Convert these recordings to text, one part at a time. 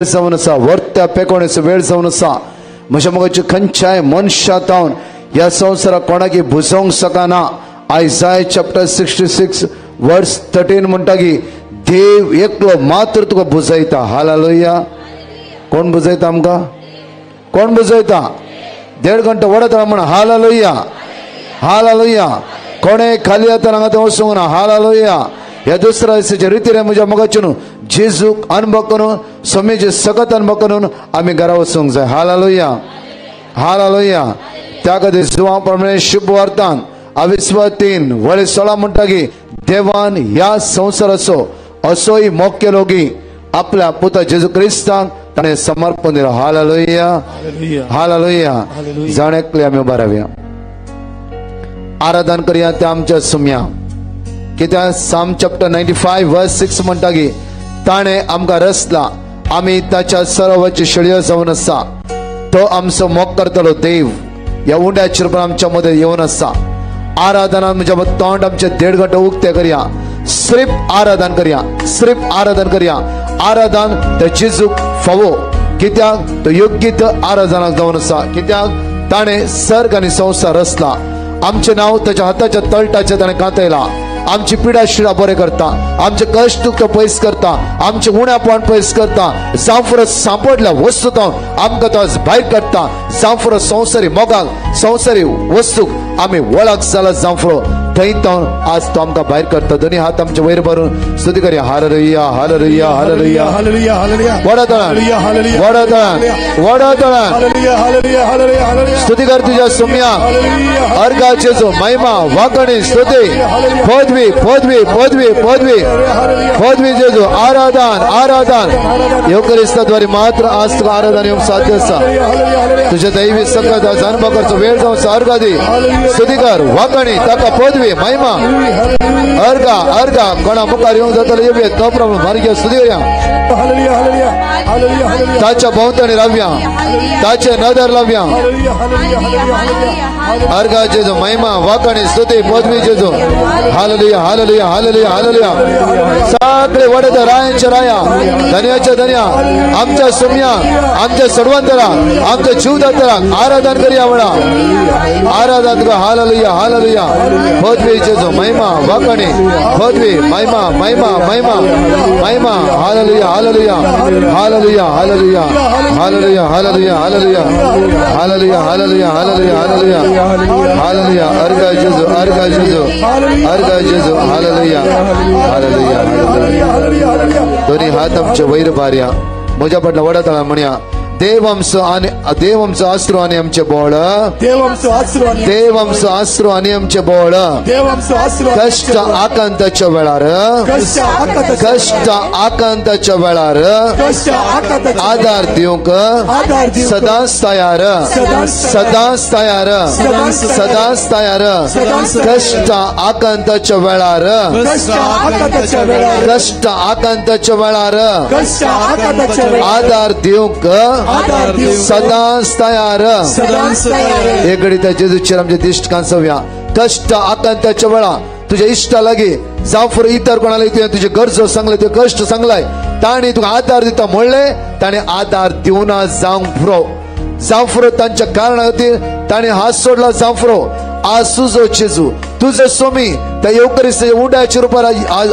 जावन आसा, वर्त्या पेकोणेचो वेळ जावन आसा. म्हज्या मोगाचे खंयच्याय मनशा तावन ह्या संवसाराक कोणाकी भुजोवंक शकना. आयजाय चॅप्टर 66 वर्स 13 म्हणटा की देव एकलो मात्र तुका भुजयता. हालेलुया. कोण भुजयता आमकां? कोण भुजयता? 1.5 घंटो वडता म्हण हालेलुया, हालेलुया. कोणे खाली आतां हांगा थंय वचूंक ना. हालेलुया. ह्या दुसऱ्या दिसाच्या रितीन म्हज्या मोगाचे न्हू जेजूक अनुभव करून, स्वामीचे सगत अनुभव करून आमी घरा वचूंक जाय. Hallelujah, hallelujah. त्या खातीर जुवां प्रमाणे शुभ वार्तान अविस्वास 3:16 म्हणटा की देवान ह्या संवसाराचो असोय मोग केलो की आपल्या पुता जेजू क्रिस्ताक ताणें समर्पण दिलो. Hallelujah, hallelujah. जाण एकले आमी उबा रावया, आराधन करया त्या आमच्या सुम्या. कित्याक साम चॅप्टर 95 वर्स 6 म्हणटा की ताणें आमकां रचला, आमी ताच्या सरोवराची शेळयो जावन आसा. तो आमचो मोग करतलो देव ह्या उंड्याचेर पण आमच्या मदें येवन आसा. आराधना म्हणजे तोंड आमचें 1.5 घंटो उक्तें करया, सिर्फ आराधन करया, सिर्फ आराधन करया. आराधन त्या जेजूक फावो, कित्याक तो योग्य आराधनाक जावन आसा. कित्याक ताणें सर्ग आनी संवसार रचला, आमचें नांव ताच्या हाताच्या तळटाचेर ताणें कांतयलां. आमची पिडा शिडा बरें करता, आमचे कश्ट दुख्ख पयस करता, आमचे उण्यापण पयस करता. जांफुरो सांपडल्या वस्तू तो आमकां तो भायर काडटा. जांफुरो संवसारी मोगाक, संवसारी वस्तूक आमी वळख जाला. जांफुरो थंय तो आज तो आमकां भायर करता. दोनी हात आमचे वयर भरून स्तुती करया. Hallelujah, hallelujah, hallelujah. वडतळान, वडतळान, वडतळान स्तुती कर तुझ्या सुम्या. अर्घा जेजू महिमा वाकणी स्तुती पदवी पदवी पदवी पदवी पदवी जेजू. आराधन, आराधन येवक्रिस्ताद्वारे मात्र आज तुका आराधन येवंक साध्य आसा. तुझ्या दैवी सकत आज अनुभव करचो वेळ जावन अर्घा दी. स्तुती कर वाकणी ताका पदवी महिमा अर्घा अर्घा. कोणा मुखार येवंक जाताले येवया, नो प्रॉब्लेम. मार्गे स्तुती करया. ताच्या भोंवतणी रावया, ताचे नदर लावया. अर्घा जेजू महिमा वाकणी स्तुती पदवी जेजू. Hallelujah, hallelujah, hallelujah, hallelujah. सगळे वडे रायांच्या राया, धन्याच्या धन्या, आमच्या सुम्या, आमच्या सर्वंतरा, आमच्या जीवदातरा आराधन करया. वडा आराधन कर. Hallelujah, hallelujah. पदवी जेजू महिमा वाकणी पदवी महिमा महिमा महिमा महिमा. Hallelujah, hallelujah, hallelujah, hallelujah, hallelujah, hallelujah, hallelujah, hallelujah, hallelujah, hallelujah, hallelujah, hallelujah. अर्घा जेजू, अर्घा जेजू, अर्घा जेजू. Hallelujah, hallelujah, hallelujah. दोन्ही हात आमचे वैर भार्या म्हज्या फाटल्या वडतळा म्हणया. देव आमचो आनी देव आमचो आसरो आनी आमचें बोळ, देव आमचो आसरो, देव आमचो आसरो आनी आमचें बोळ. देव आमचो आसरो कश्ट आकांताच्या वेळार, कश्ट आकांताच्या वेळार आधार दिवंक सदांच तयार, सदांच तयार, सदांच तयार. कश्ट आकांताच्या वेळार, कश्ट आकांताच्या वेळार आधार दिवंक सदांच तयार. एक घडी त्या जेजूचेर आमचे दिश्ट कांसोवया. कश्ट आकांताच्या वेळा तुझ्या इश्टा लागीं जावं इतर कोणाला तुवें तुजे गरजो सांगले, तुजे कश्ट सांगलाय, ताणी तुका आधार दिता म्हणले, ताणें आधार दिवना जावंक फुरो. जावं फुरो तांच्या कारणा खातीर ताणें हात सोडला. जावं फुरो आज तुजो जेजू, तुजो स्वामी त्या येवक्रिस्ताच्या उंड्याच्या रुपार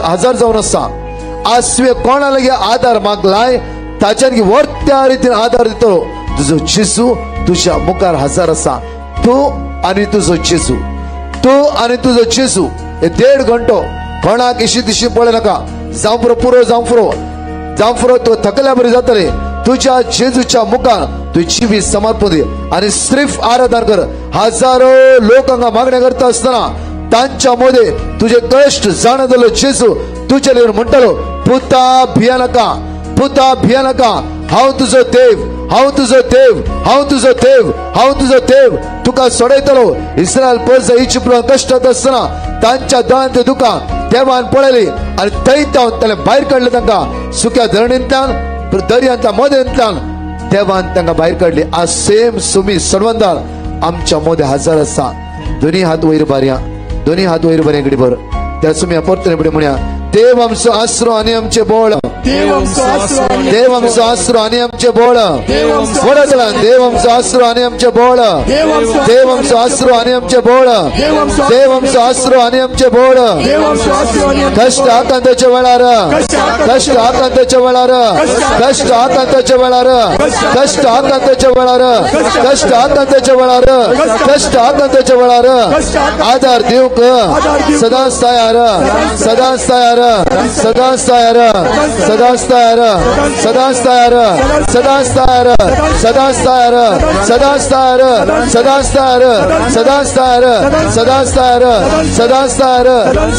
हजर जावन आसा. आज तुवें कोणा लागीं आधार मागलाय ताच्यान वर्त्या रितीन आधार दितलो. तुजो जेजू तुज्या मुखार हजर आसा. तूं आनी तुजो जेजू, तूं आनी तुजो जेजू. हे 1.5 घंटो कोणाक इशी तिशी पळय नाका. जावं पुरो, पुरो जावं पुरो, जावं पुरो. तूं थकल्या बरी जातले. तुज्या जेजूच्या मुखार तुजें जिवीत समर्पण दी आनी सिर्फ आराधन कर. हजारो लोक हांगा मागण्या करता आसतना तांच्या मदें तुजे कश्ट जाणा जालो जेजू तुजे येवन म्हणटालो, पुता भिया नाका, पुता भिया नाका, हांव तुजो देव, हांव तुजो देव, हांव तुजो देव, हांव तुजो देव, तुका सोडयतलो. इस्रायल परजा इजिप्तांत कश्टांत आसतना तांच्या दोळ्यांत दुकां देवान पळयली आनी थंय तावन ताणें भायर काडले तांकां. सुक्या धरणींतल्यान, दर्यांतल्या मदेंतल्यान देवान तांकां भायर काडली. आज सेम सुमी सर्वंदार आमच्या मदें हजर आसा. दोनी हात वयर बारया, दोनी हात वयर बारया. घडी भर त्या सुम्या परतून फुडें म्हणया. देव आमचो आसरो आनी आमचे बोळ, देव आमचो आसरो, देव आमचो आसरो आनी आमचे बोळ. देव आमचो आसरो आनी आमचे बोळ, देव आमचो आसरो आनी आमचे बोळ, देव आमचो आसरो आनी आमचे बोळ. कश्ट आकांताच्या वेळार, कश्ट आकांताच्या वेळार, कश्ट आकांताच्या वेळार, कश्ट आकांताच्या वेळार, कश्ट आकांताच्या वेळार, कश्ट आकांताच्या वेळार आधार दिवंक सदांच तयार, सदांच तयार, सदांच तयार, सदांच तयार, सदांच तयार, सदांच तयार, सदांच तयार, सदांच तयार, सदांच तयार, सदांच तयार, सदांच तयार, सदांच तयार,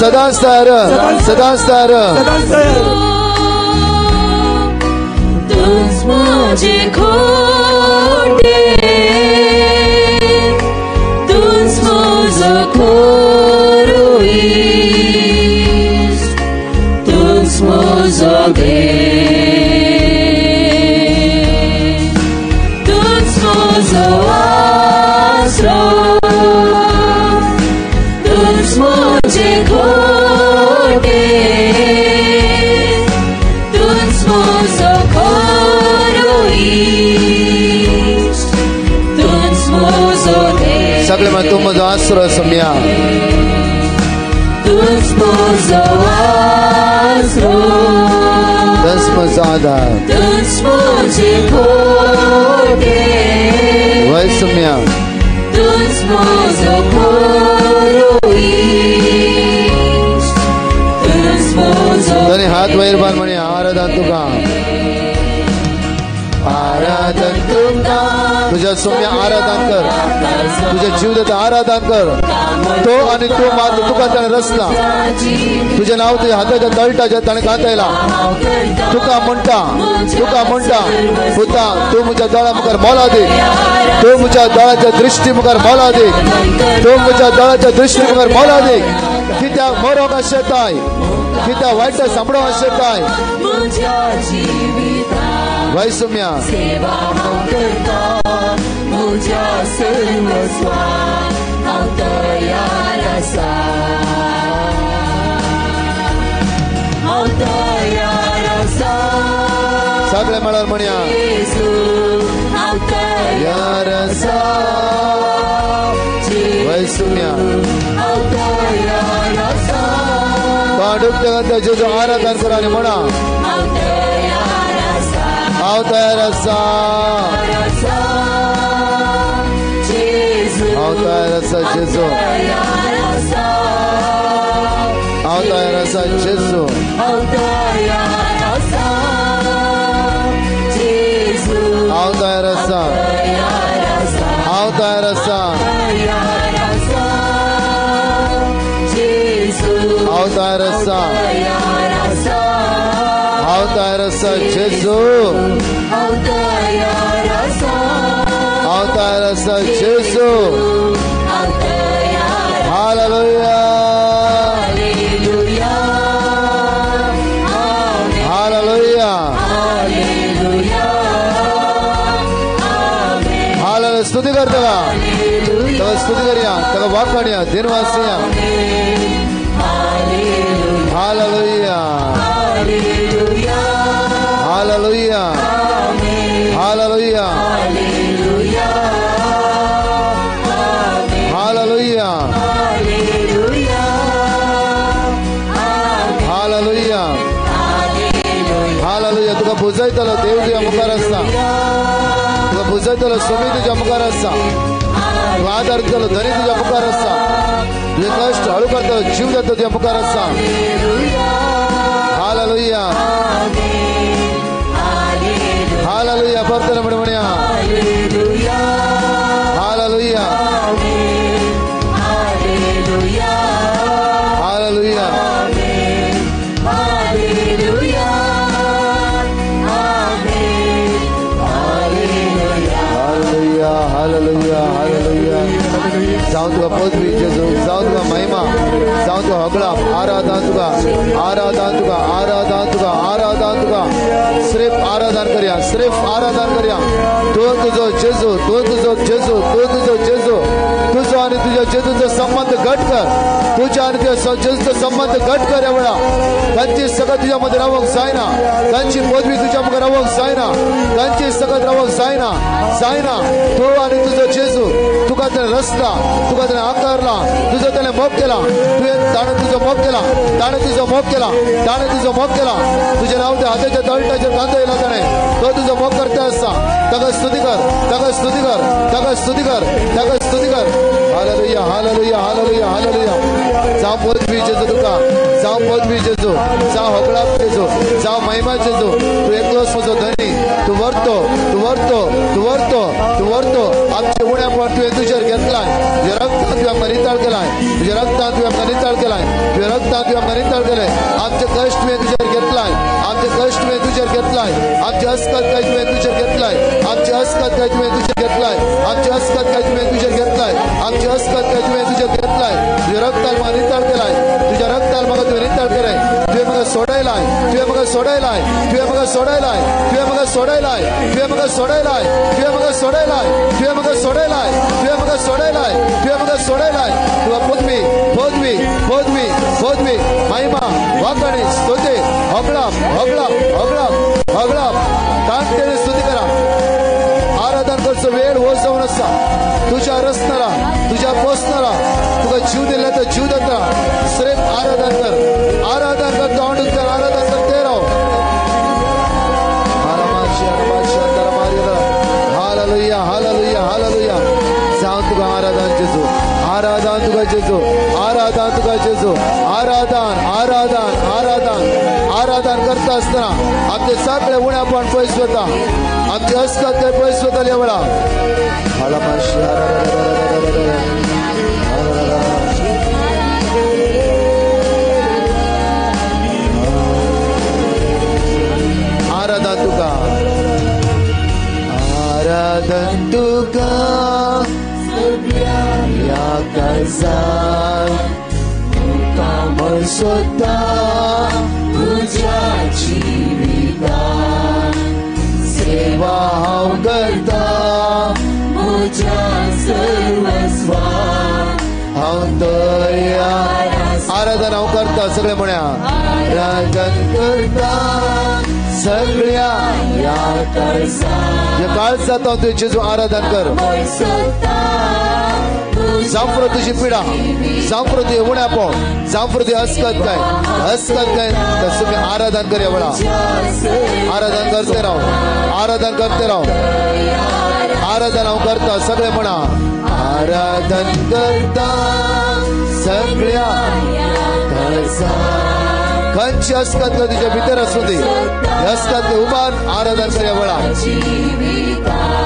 सदांच तयार, सदांच तयार. तूच म्हजे खोटे, तूच म्हजो खरो इश्ट, तूच म्हजो देव, तूच म्हजो आसरो, तूच म्हजे खोटे, तूच म्हजो खरो इश्ट, तूच म्हजो देव. सगळे म्हण तूं म्हजो आसरो सम्या, तूच म्हजो आसरो, तूच म्हजो आधार, तूच म्हजे खोटे, वय सम्या, तूच म्हजो खरो इश्ट, तूच म्हजो. दोनी हात वयर बांद म्हणी आराधन तुका, आराधन तुका. तुझ्या सौम्य आराधन कर, तुझ्या जीव देता आराधन कर. तो आणि तो मात्र तुका ताणें रचला, तुझे नाव तुझ्या हाताच्या तळटाच्या ताणें घातयला. तुका म्हणटा, तुका म्हणटा पुता, तूं म्हज्या दोळ्या मुखार मोलादीक, तूं म्हज्या दोळ्याच्या दृश्टी मुखार मोलादीक, तूं म्हज्या दोळ्याच्या दृश्टी मुखार मोलादीक. कित्याक मरोंक आशेताय, कित्याक वायट सांबडोंक आशेताय. वय सौम्या, सेवा हांव करता म्हज्या सर्वस्वाक हांव तयार आसा, हांव तयार आसा. सगळे म्हळ्यार म्हणया, हांव तयार आसा, वय सौम्या. हांव तयार आसा. तो जेजू आराधन कर आनी म्हणा, हांव तयार आसा, हांव तयार आसा, हांव तयार आसा जेजू, हांव तयार आसा जेजू, हांव तयार आसा जेजू, हांव तयार आसा, हांव तयार आसा, हांव तयार आसा, हांव तयार आसा जेजू, हांव तयार आसा, हांव तयार आसा जेजू. Hallelujah, hallelujah, hallelujah. स्तुती करता का? ताका स्तुती करया, ताका वाखाणया, दिनवासिया. Hallelujah, hallelujah, hallelujah, hallelujah, hallelujah, hallelujah. तुका पुजयतलो देव तुज्या मुखार आसा, तुका पुजयतलो स्वामी तुज्या मुखार आसा, तुका आदार दितलो धनी तुज्या मुखार आसा, तुजे कश्ट हळू करतलो जीव जाता तुज्या मुखार आसा. Hallelujah, hallelujah. परतन म्हण म्हणया, hallelujah, hallelujah. Hallelujah, hallelujah, hallelujah. जावं तुका पदवी जेजू, जावं तुका महिमा, जावं तुका होगळा. आराधन तुका, आराधन तुका, आराधन तुका, आराधन तुका. सिर्फ आराधन करया, सिर्फ सिर्फ आराधन करया. तूं तुजो जेजू, तूं तुजो जेजू, तूं तुजो जेजू, तुजो आनी तुज्या जेजूचो संबंध घट कर. तुज्या आनी तुज्या जेजूचो संबंध घट कर. ह्या वेळा तांची सगळं तुज्या मदीं रावंक जायना, तांची पदवी तुज्या मुखार रावंक जायना, तांची सगळं रावंक जायना, जायना. तूं आनी तुजो जेजू, तुका ताणें रचला, तुका ताणें आकारला, तुजो ताणें मोग केला, तुवें ताणें तुजो मोग केला, ताणें तुजो मोग केला, ताणें तुजो मोग केला. तुजें नांव त्या हाताच्या तळटाचेर कांदो येयला ताणें, तो तुजो मोग करता आसता. ताका स्तुती कर, ताका स्तुती कर, ताका स्तुती कर, ताका स्तुती कर. Hallelujah, hallelujah, hallelujah, hallelujah. जावं पदवी जेजू तुका, जावं पदवी जेजू, जावं होगडाप जेजू, जावं महिमा जेजू. तूं एकलोच म्हजो धनी, तूं व्हरतो, तूं व्हरतो, तूं व्हरतो, तूं व्हरतो. आमचे उण्यापण तुवें तुजेर घेतलाय, तुज्या रक्तान तुवें आमकां नितळ केलाय, तुज्या रक्तान तुवें आमकां नितळ केलाय, तुज्या रक्तान तुवें आमकां नितळ केलें. आमचे कश्ट तुवें तुजेर घेतलाय, आमचे कश्ट तुवें तुजेर घेतलाय, आमचे अस्कत काय तुवें तुजेर घेतलाय, आमचे अस्कत काय तुवें तुजेर घेतलाय, आमचे अस्कत काय तुवें तुजेर घेतलाय, आमचे अस्कत काय तुवें तुजेर घेतलाय. तुज्या रक्तान म्हाका नितळ केलाय, तुज्या रक्तान म्हाका तुवें नितळ केलाय. तुवें म्हाका सोडयलाय, तुवें म्हाका सोडयलाय, तुवें म्हाका सोडयलाय, तुवें म्हाका सोडयलाय, तुवें म्हाका सोडयलाय, तुवें म्हाका सोडयलाय, तुवें म्हाका सोडयलाय, तुवें म्हाका सोडयलाय, तुवें म्हाका सोडयलाय. तुका पदवी, पदवी, पदवी, पदवी, महिमा, वाखाणी, स्तुती, होगडाप, होगडाप, होगडाप, होगडाप. ताणतेणे स्तुती करा. आराधन करचो वेळ हो जावन आसा. तुज्या रचणारा, तुज्या पोसणारा, तुका जीव दिला तर जीव दिता. सिर्फ आराधन कर, आराधन कर, तोंड कर, आराधन कर ते राव. Hallelujah, hallelujah, hallelujah. जावं तुका आराधन जेजू, आराधन तुका जेजू, आराधन तुका जेजू, आराधन, आराधन, आराधन. आराधन करता आसतना आमचे सगळे उण्यापण पयस वता, आमचे अस्कत काय पयस वतले ह्या वेळा. आराधन तुका, आराधन तुका सगळ्या काळजान, तुका म्हण सोदता तुज्या जिवितान, सेवा हांव करता म्हज्या सर्वस्वान, हांव तयार. आराधन हांव करता, सगळे म्हण्या आराधन करता सगळ्या ह्या काळजांत हांव तुजें जेजू आराधन कर. जावं तुजी पिडा, जावं तुजें उण्यापण, जावं तुजें अस्कत काय, अस्कत काय, तसं तुमी आराधन कर. ह्या वेळा आराधन करते राव, आराधन करते राव. आराधन हांव करता, सगळे म्हणा आराधन करता सगळ्या खंयची अस्कत तुज्या भितर आसूं दी, अस्कत उबार आराधन कर. ह्या वेळा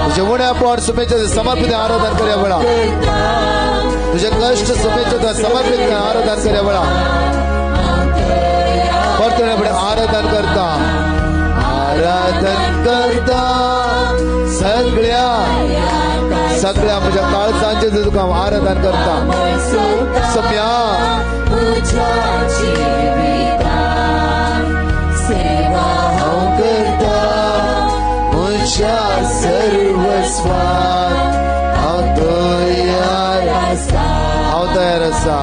तुझे उण्यापण सुमेच्या समर्पित आराधन कर. ह्या वेळा तुझे कश्ट सुमेच्या समर्पित आराधन कर. ह्या वेळा परतून फुडें आराधन करता, आराधन करता सगळ्या, सगळ्या म्हज्या काळजांचें तुका हांव आराधन करता. सम्या हांव करता म्हज्या सर्वस्वान, हांव तयार आसा, हांव तयार आसा,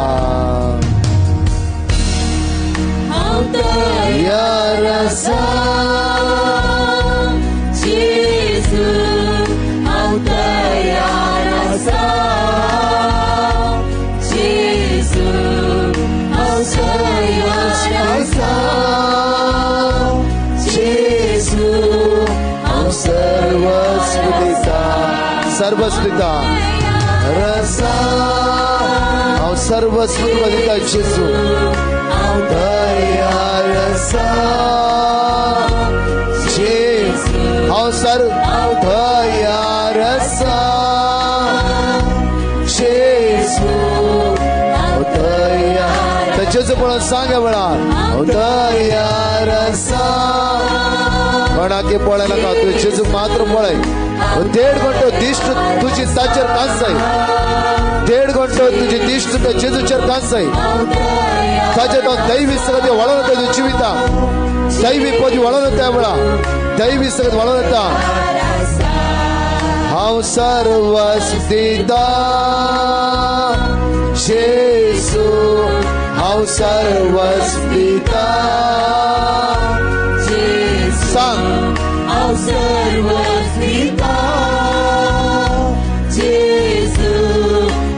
हांव तयार आसा जेजू, हांव तयार आसा जेजू, हांव तयार आसा जेजू, हांव सर्वस्व दिता, सर्वस्व दिता रसा, हांव सर्वस्व तुका दिता जेजू, हांव तयार आसा जेजू, हांव सर्व तयार आसा जेजू, हांव तयार. जेजू पळोवन सांग ह्या वेळार, हांव तयार आसा. कोणाक पळय नाका, तुवें जेजू मात्र पळय. 1.5 घंटो दिश्ट तुजी ताचेर कांसाय, 1.5 घंटो तुजी दिश्ट त्या जेजूचेर कांसाय. ताचे तो दैवी सगळं वळोवन तुज्या जिविता दैवी पदवी वळोवन त्या वेळा दैवी सगळं वाळून येता. हांव सर्वस्व दिता जेजू, हांव सर्वस्व दिता. सांग, हांव सर्वस्व दिता जेजू,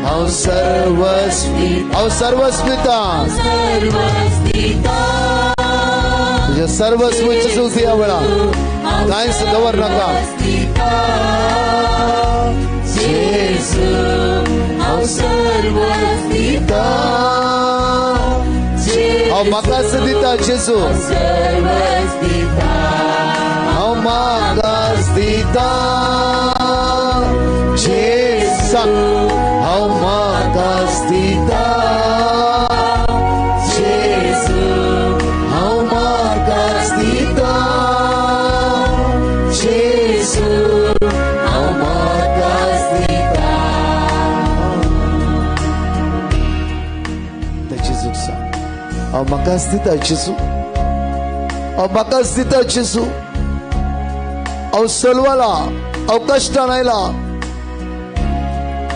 हांव सर्वस्व, हांव सर्वस्व दिता. तुझे सर्वस्व जेजूक दिया वेळा, कांयच दवर नाका. जेजू, हांव सर्वस्व दिता, हांव म्हाकाच दिता जेजू, हांव म्हाकाच दिता जेजू, हांव म्हाकाच दिता जेजू, हांव म्हाकाच दिता जेजू, हांव म्हाकाच दिता. जेजूक सांग, हांव म्हाकाच दिता जेजू, हांव म्हाकाच दिता जेजू. हांव सलवाला, हांव कश्टान आयला.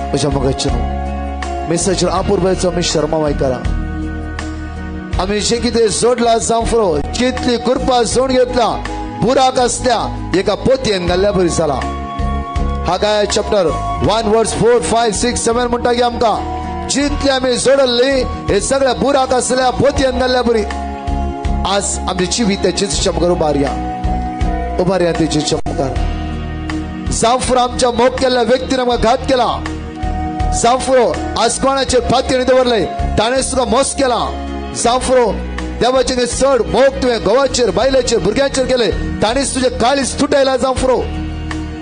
म्हज्या मोगाचें मेसाचेर आपुरबायचो आमी शर्मा वायकरा. आमी जे कितें जोडला जांफरो, जितली कृपा जोड घेतला बुराक आसल्या एका पोतयेन घाल्ल्या बरी जाला. हागाय चॅप्टर 1 वर्स 4, 5, 6, 7 म्हणटा की आमकां जितले आमी जोडल्ली हे सगळ्या बुराक आसल्या पोतयेन घाल्ल्या बरी. आज आमचे जिवीत त्या जेजूच्या मुखार उबारया, उबारया ते जेजूच्या मुखार. जांफरो आमच्या मोग केल्ल्या व्यक्तीन आमकां घात केला. जांफरो आज कोणाचेर फातयेन दवरले ताणें तुका मोस केला. जांफरो देवाचे चड मोग तुवें घोवाचेर, बायलेचेर, भुरग्यांचेर केले, ताणेंच तुजें काळीज तुटयला. जांफरो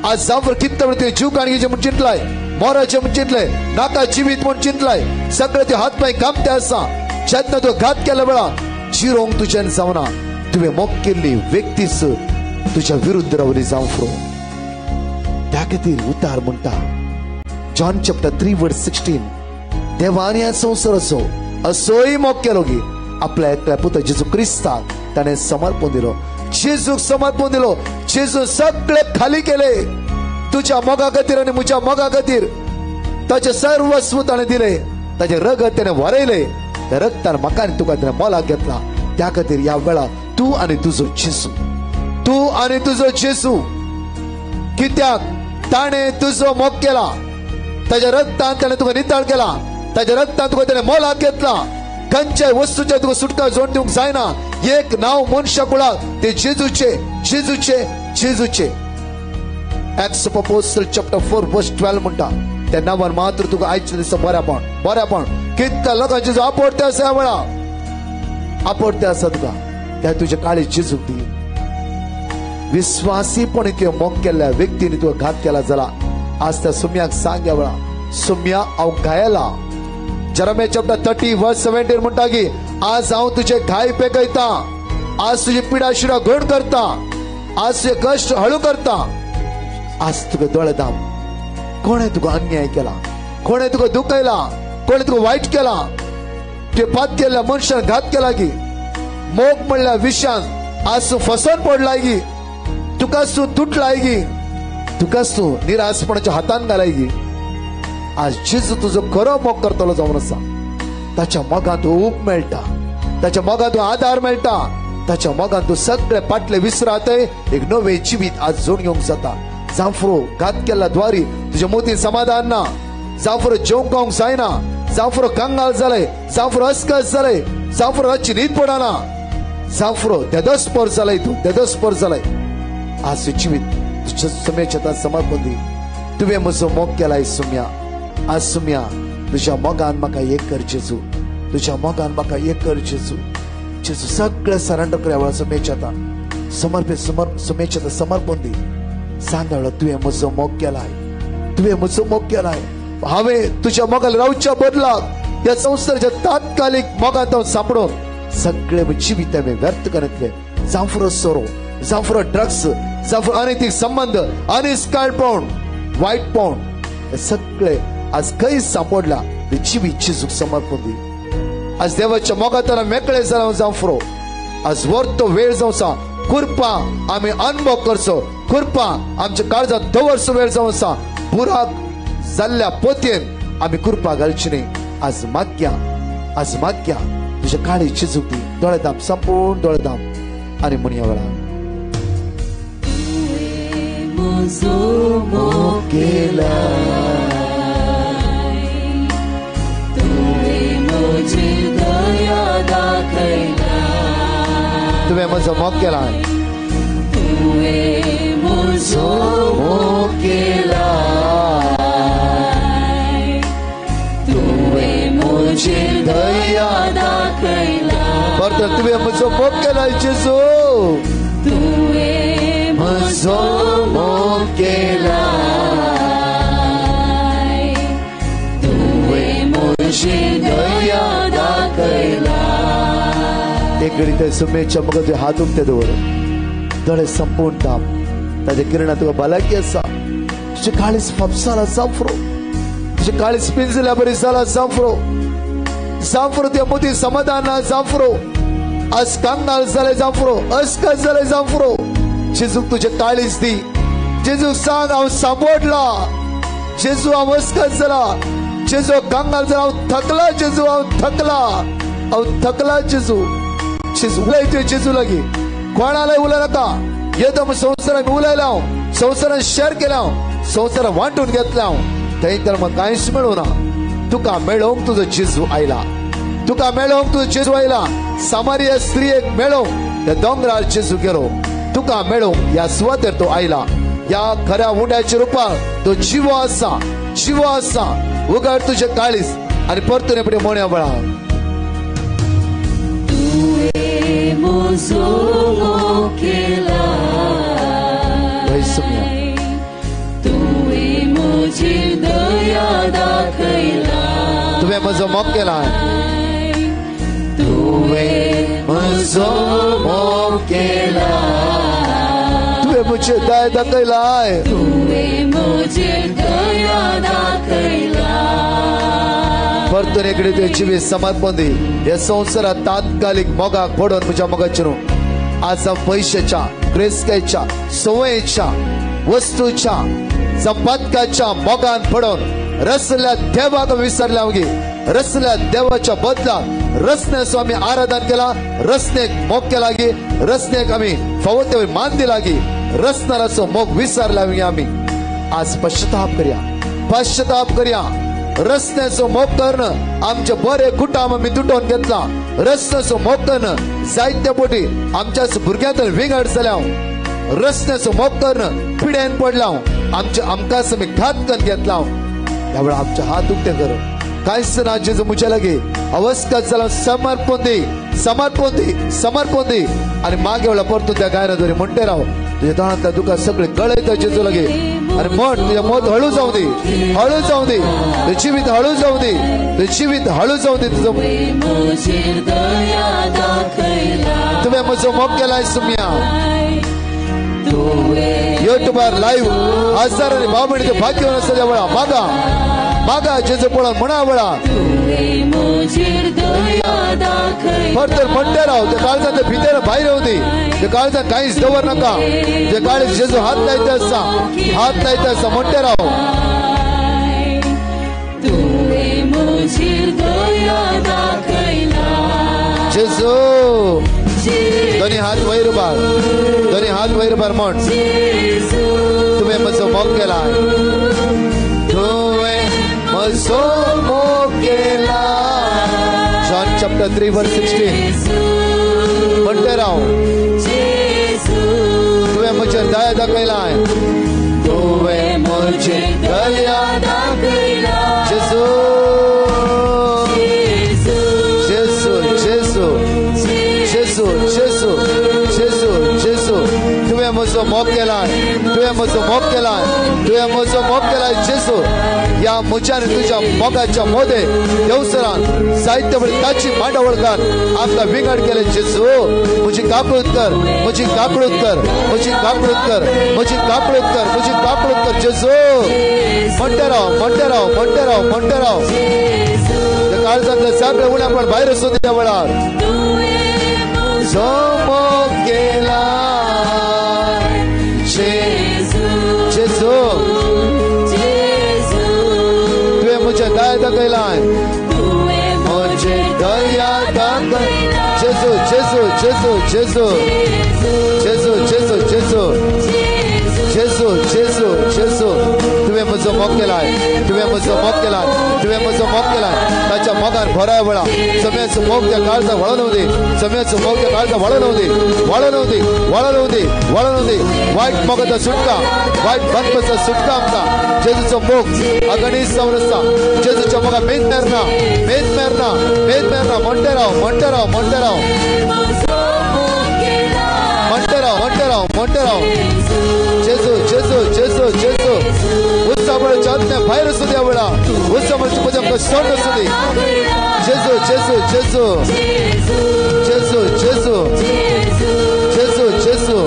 आज जांफरो कितले म्हण तुवें जीव काणगेचें म्हूण चिंतलाय, मोराचें म्हूण चिंतलें, नाका जिवीत म्हूण चिंतलाय, सगळे तुवें हात पांय कामते आसा. जेन्ना तुवें घात केल्या वेळा जिरोंक तुज्यान जावना, तुवें मोग केल्ली व्यक्तीच तुज्या विरुद्ध रावली. जांफरो त्या खातीर उतार म्हणटा जॉन चॅप्टर 3 वर्स 16, देवान ह्या संवसाराचो असोय मोग केलो की आपल्या एकल्या पुता जेजू क्रिस्ताक ताणें समर्पण दिलो. जेजूक समर्पण दिलो. जेजू सगळे खाली केले तुज्या मोगा खातीर आनी म्हज्या मोगा खातीर. ताचें सर्वस्व ताणें दिलें, ताचें रगत ताणें वरयलें, त्या रगतान म्हाका आनी तुका ताणें मोलाक घेतला. त्या खातीर ह्या वेळा तूं आनी तुजो जेजू, तूं आनी तुजो जेजू, कित्याक ताणें तुजो मोग केला, ताच्या रगतान ताणें तुका नितळ केला, ताच्या रगतान तुका ताणें मोलाक घेतला. खंयच्याय वस्तूच्या तुका सुटका जोड दिवंक जायना. एक नांव मनशा कुळाक ते जेजूचे, जेजूचे, जेजूचे. Acts of Apostle chapter 4 verse 12 म्हणटा त्या नांवान मात्र तुका आयच्या दिसा बऱ्यापण, बऱ्यापण. कितल्या लोकांचे जो आपोडते आसा ह्या वेळा, आपोडते आसा तुका, त्या तुज्या काळी जेजूक दी. विस्वासीपणे तुवें मोग केल्ल्या व्यक्तीने तुका घात केला जाला. आज त्या सुम्याक सांग ह्या वेळा, सुम्या हांव घायला. जेरेमिया चॅप्टर 30 वर्स 17 म्हणटा की आज हांव तुजे घाय पेकयता, आज तुजी पिडा शिडा घड करता, आज तुजे कश्ट हळू करता. आज तुका दोळे दाम, कोणें तुका अन्याय केला, कोणें तुका दुखयला, कोणें तुका वायट केला, तुवें पात केल्ल्या मनशान घात केला की मोग म्हणल्या विशान आज तूं फसोन पडलाय की तुका तूं तुटलाय की तुकाच तूं निराशपणाच्या हातान घालाय की. आज जेजू तुजो खरो मोग करतलो जावन आसा. ताच्या मोगान तूं ऊब मेळटा, ताच्या मोगान तूं आदार मेळटा, ताच्या मोगान तूं सगळे पाटले विसरातय एक नवें जिवीत आज जोड घेवंक जाता. जांफरो घात केल्ल्या द्वारी तुज्या मोतीन समाधान ना, जांफरो जेवंक खावंक जायना, जांफरो कंगाल जाले, जांफरो अस्कस जाले, जांफरो रातची न्हीद पडना, जांफरो देदस्पर जालाय, तूं देदस्पर जालाय. आज तुजें जिवीत तुज्या सुम्याच्या हातान समर्पण दी. तुवें म्हजो मोग केलाय सुम्या, आज सुम्या तुज्या मोगान म्हाका एक कर जेजू, तुज्या मोगान म्हाका एक कर जेजू. जेजू सगळें सरेंडर कर ह्या वेळार सुम्याच्या हातान समर्पित, सुम्याच्या हातान समर्पण दी. सांग वेळार तुवें म्हजो मोग केलाय, तुवें म्हजो मोग केलाय. हांवें तुज्या मोगान रावच्या बदलाक ह्या संवसाराच्या तात्कालीक मोगांत हांव सांपडून सगळें जिवीत हांवें व्यर्थ करतलें. जांफरो सोरो, जांफरो ड्रग्स, जांफरो अनैतीक संबंद, अनिस्काळपण, वायटपण, हे सगळे आज खंय सांपडला ते जिवीत जेजूक समर्पण दी. आज देवाच्या मोगांत मेकळे जालां जांफरो. आज वर्तो वेळ जावचा कृपा आमी अनुभव करचो, कृपा आमच्या काळजात दवरचो वेळ जावन आसा. बुराक जाल्ल्या पोतयेन आमी कृपा घालची न्ही. आज मागया, आज मागया तुज्या काळी चिजूक दी. दोळे दाम, संपूर्ण दोळे दाम आनी म्हणया वेळा तुवें म्हजो मोग केला, तुवें म्हजो मोग केला, तुवें म्हजेर दया दाखयला. परत तुवें म्हजो मोग केला जेजू, तुवें म्हजो मोग केला, तुवें म्हजेर दया दाखयला. एक घडी त्या सुमेच्या मुखार तुवें हात उक्ते दवर, दोळे संपूर्ण दाम. ताच्या किरणां तुका भलायकी आसा. तुजें काळीज फापसाला जांफरो, तुजें काळीज पिंजल्या बरी जाला जांफरो, जांफरो तुज्या मदीं समाधान ना जांफरो. आज कांगाल जालें जांफरो, अस्कत जालें जांफरो. जेजूक तुजें काळीज दी. जेजूक सांग हांव सांबोडला, जेजू हांव अस्कत जाला, जेजू कांगाल जाला, हांव थकला जेजू, हांव थकला, हांव थकला जेजू. जेजू उलय तुवें जेजू लागीं, कोणालाय उलय नाका. येदो संवसारान उलयला हांव, संवसारान शेअर केला हांव, संवसारान वांटून घेतला हांव, थंय तर म्हाका कांयच मेळूं ना. तुका मेळोवंक तुजो जेजू आयला, तुका मेळोवंक तुजो जेजू आयला. सामारिया स्त्रियेक मेळोवंक त्या दोंगरार जेजू गेलो. तुका मेळोवंक ह्या सुवातेर तो आयला. ह्या खऱ्या उंड्याच्या रुपार तो जिवो आसा, जिवो आसा. उगड तुजें काळीज आनी परतून एकपटी मोण्या वेळार तुवें म्हजो मोग केला, तुवें म्हजेर दया दाखयला, तुवें म्हजो मोग केला, तुवें म्हजो मोग केला, तुवें म्हजेर दया दाखयला, तुवें म्हजेर दया दाखयला. परतून एकडे तुवें जिवीत समर्पण दी. ह्या संवसारात तात्कालीक मोगाक पडून म्हज्या मोगाचेर आज हांव पयशाच्या, ग्रेस्कायच्या, संवयेच्या, वस्तूच्या, संपादकाच्या मोगान पडून रसल्या देवाक विसरल्या मागीर रसल्या देवाच्या बदला रसण्याचो आमी आराधन केला, रसनेक मोग केला गी, रसनेक आमी फावो ते मान दिला गी, रसणाराचो मोग विसरला मागीर आमी आज पश्चाताप करया, पश्चाताप करया. रसण्याचो मोग करून आमचे बरे कुटाम आमी तुटोवन घेतला. रसण्याचो मोग करून जायते पोटी आमच्याच भुरग्यांतल्यान विंगड जाल्या. रसण्याचो मोग करून पिड्यान पडला आमच्या आमकांच आमी घात करून घेतला. ह्या वेळार आमचे हात उक्ते कर. कांयच ना जेजू म्हज्या लागीं अवस्कात जाला. समर्पण दी, समर्पण दी, समर्पण दी. आनी मागे वेळार परतून त्या गायना दरी म्हणटे राव. तुज्या दोळ्यांतल्या दुकां सगळें गळयता जेजू लागीं आनी म्हण तुज्या मत हळू जावं दी, हळू जावं दी, तुजें जिवीत हळू जावं दी, तुजें जिवीत हळू जावं दी. तुजो तुवें म्हजो मोग केलाय सुम्या. युट्यूबार लायव्ह हजारांनी भाव भयणीचें भाग्यवान आसा त्या वेळार. मागा मागा जेजू पळोवन म्हणा वेळा परतून म्हणटे राव. त्या काळजांत भितर भायर येवं दी. त्या काळजांत कांयच दवर नाका. त्या काळीज जेजू हात लायता आसा, हात लायता आसा. म्हणटे राव. जेजू दोन्ही हात वयर उबार, दोन्ही हात वयर उबार म्हण तुवें म्हजो मोग केला, तुवें म्हजो मोग केला. John chapter 3 verse 16. म्हणटे राव. तुवें म्हजेर दया दाखयला, तुवें म्हजेर दया दाखयला. जेजू, जेजू, जेजू, जेजू, जेजू, जेजू, जेजू. तुवें म्हजो मोग केला, तुवें म्हजो मोग केला, तुवें म्हजो मोग केला जेजू. ह्या म्हज्या आनी तुज्या मोगाच्या मोदे देवसरान जायते बरी ताची मांडावळ कर आमकां विंगड केले जेजू. म्हजी काकळूत कर, म्हजी काकळूत कर, म्हजी काकळूत कर, म्हजी काकळूत कर, म्हजी काकळूत कर जेजू. म्हणटे राव, म्हणटे राव, म्हणटे राव, म्हणटे राव. काळजांतले सगळे उणेपण भायर वचूं त्या वेळार. जो मोग केला दाखयलाय म्हजे दया दाखयला. जेजू जेजू जेजू जेजू जेजू जेजू जेजू जेजू जेजू जेजू तुवें म्हजो मोग केलाय तुवें म्हजो मोग केलाय तुवें म्हजो मोग केलाय. ताच्या मोगान भराय वळा सम्याचो मोग त्या काळजा वळून येवं दे सम्याचो मोग त्या काळजा वळून येवं दे वळून येवं दे वळून येवं दे वळून येवं दे. वायट मोगाचा सुटका वायट बंदपाचा सुटका आमकां जेजूचो मोग अगणीत जावन आसा. जेजूच्या मोगा मेद मेरना मेद मेरना मेद मेरना. म्हणटे राव म्हणटे राव म्हणटे राव म्हणटे राव म्हणटे राव म्हणटे राव. जेजू जेजू जेजू जेजू उत्साह चांदने भायर असू द्या वेळा उत्साह आमकां सण असू दे. जेजू जेजू जेजू जेजू जेजू जेजू जेजू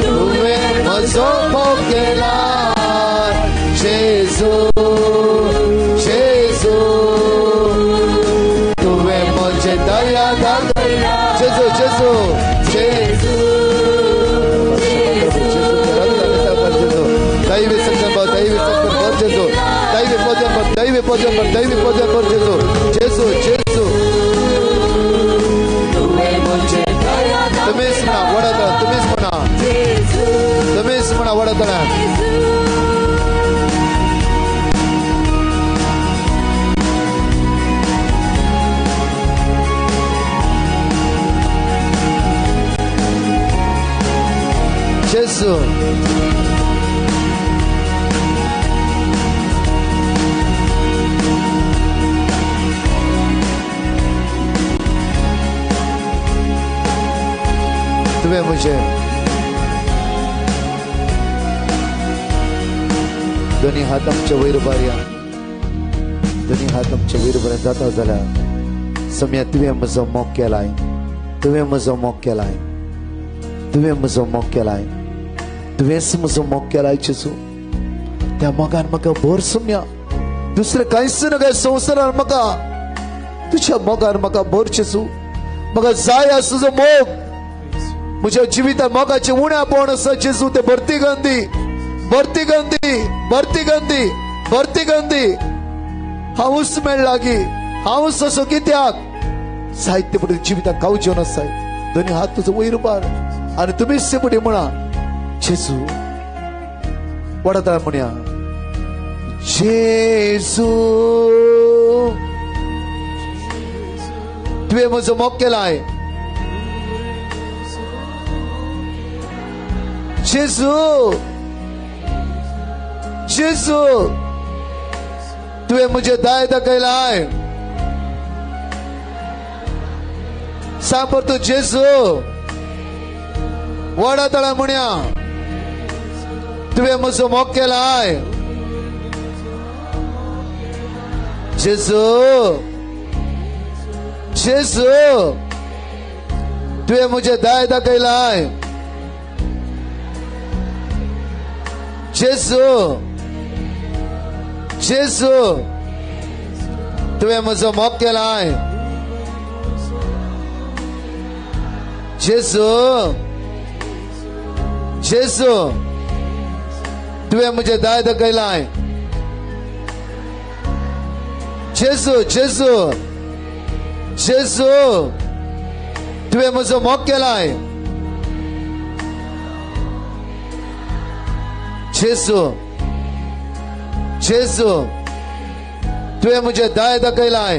तुवें म्हजो मोग केला जेजू जेजू तुवें म्हजें दया दाखयला जेजू जेजू जेजू. दैवी सक्षम दैवी सक्षम भर जेजू दैवी भोजन भर दैवी भोजन भर दैवी भोजन भर जेजू जेजू जेजू. तुम्हीच म्हणा वडत तुम्हीच म्हणा तुम्हीच म्हणा वडतळा. जेजू तुवें म्हजें दोनी हात आमचे वयर उबारया दोनी हात आमचे वयर उबारया जाता जाल्यार सम्या तुवें म्हजो मोग केलाय तुवें म्हजो मोग केलाय तुवें म्हजो मोग केलाय तुवेंच म्हजो मोग केलाय जेजू. त्या मोगान म्हाका भर सम्या दुसरें कांयच नाका संवसारान म्हाका तुज्या मोगान म्हाका भर जेजू. म्हाका जाय आसा तुजो मोग म्हज्या जिवितांत मोगाचें उण्यापण आसा जेजू ते भरती गंदी भरती गंदी भरती गंदी भरती गंदी. हांवूच मेळ लागीं हांवूच असो कित्याक साहित्य फुडें जिवितांत गावचें आसाय. दोनी हात तुजो वयर उबार आनी तुमीच ते फुडें म्हणा जेजू वडता म्हणया जेजू तुवें म्हजो मोग केलाय जेजू जेजू तुवें म्हजें दाय दाखयलाय. सांग परतू जेजू वडा तळा म्हणया तुवें म्हजो मोग केलाय जेजू जेजू तुवें म्हजें दाय दाखयलाय जेजू जेजू तुवें म्हजो मोग केलाय जेजू जेजू तुवें म्हजें दाय दाखयलाय जेजू जेजू जेजू तुवें म्हजो मोग केलाय जेजू जेजू तुवें म्हजें दाय दाखयलाय.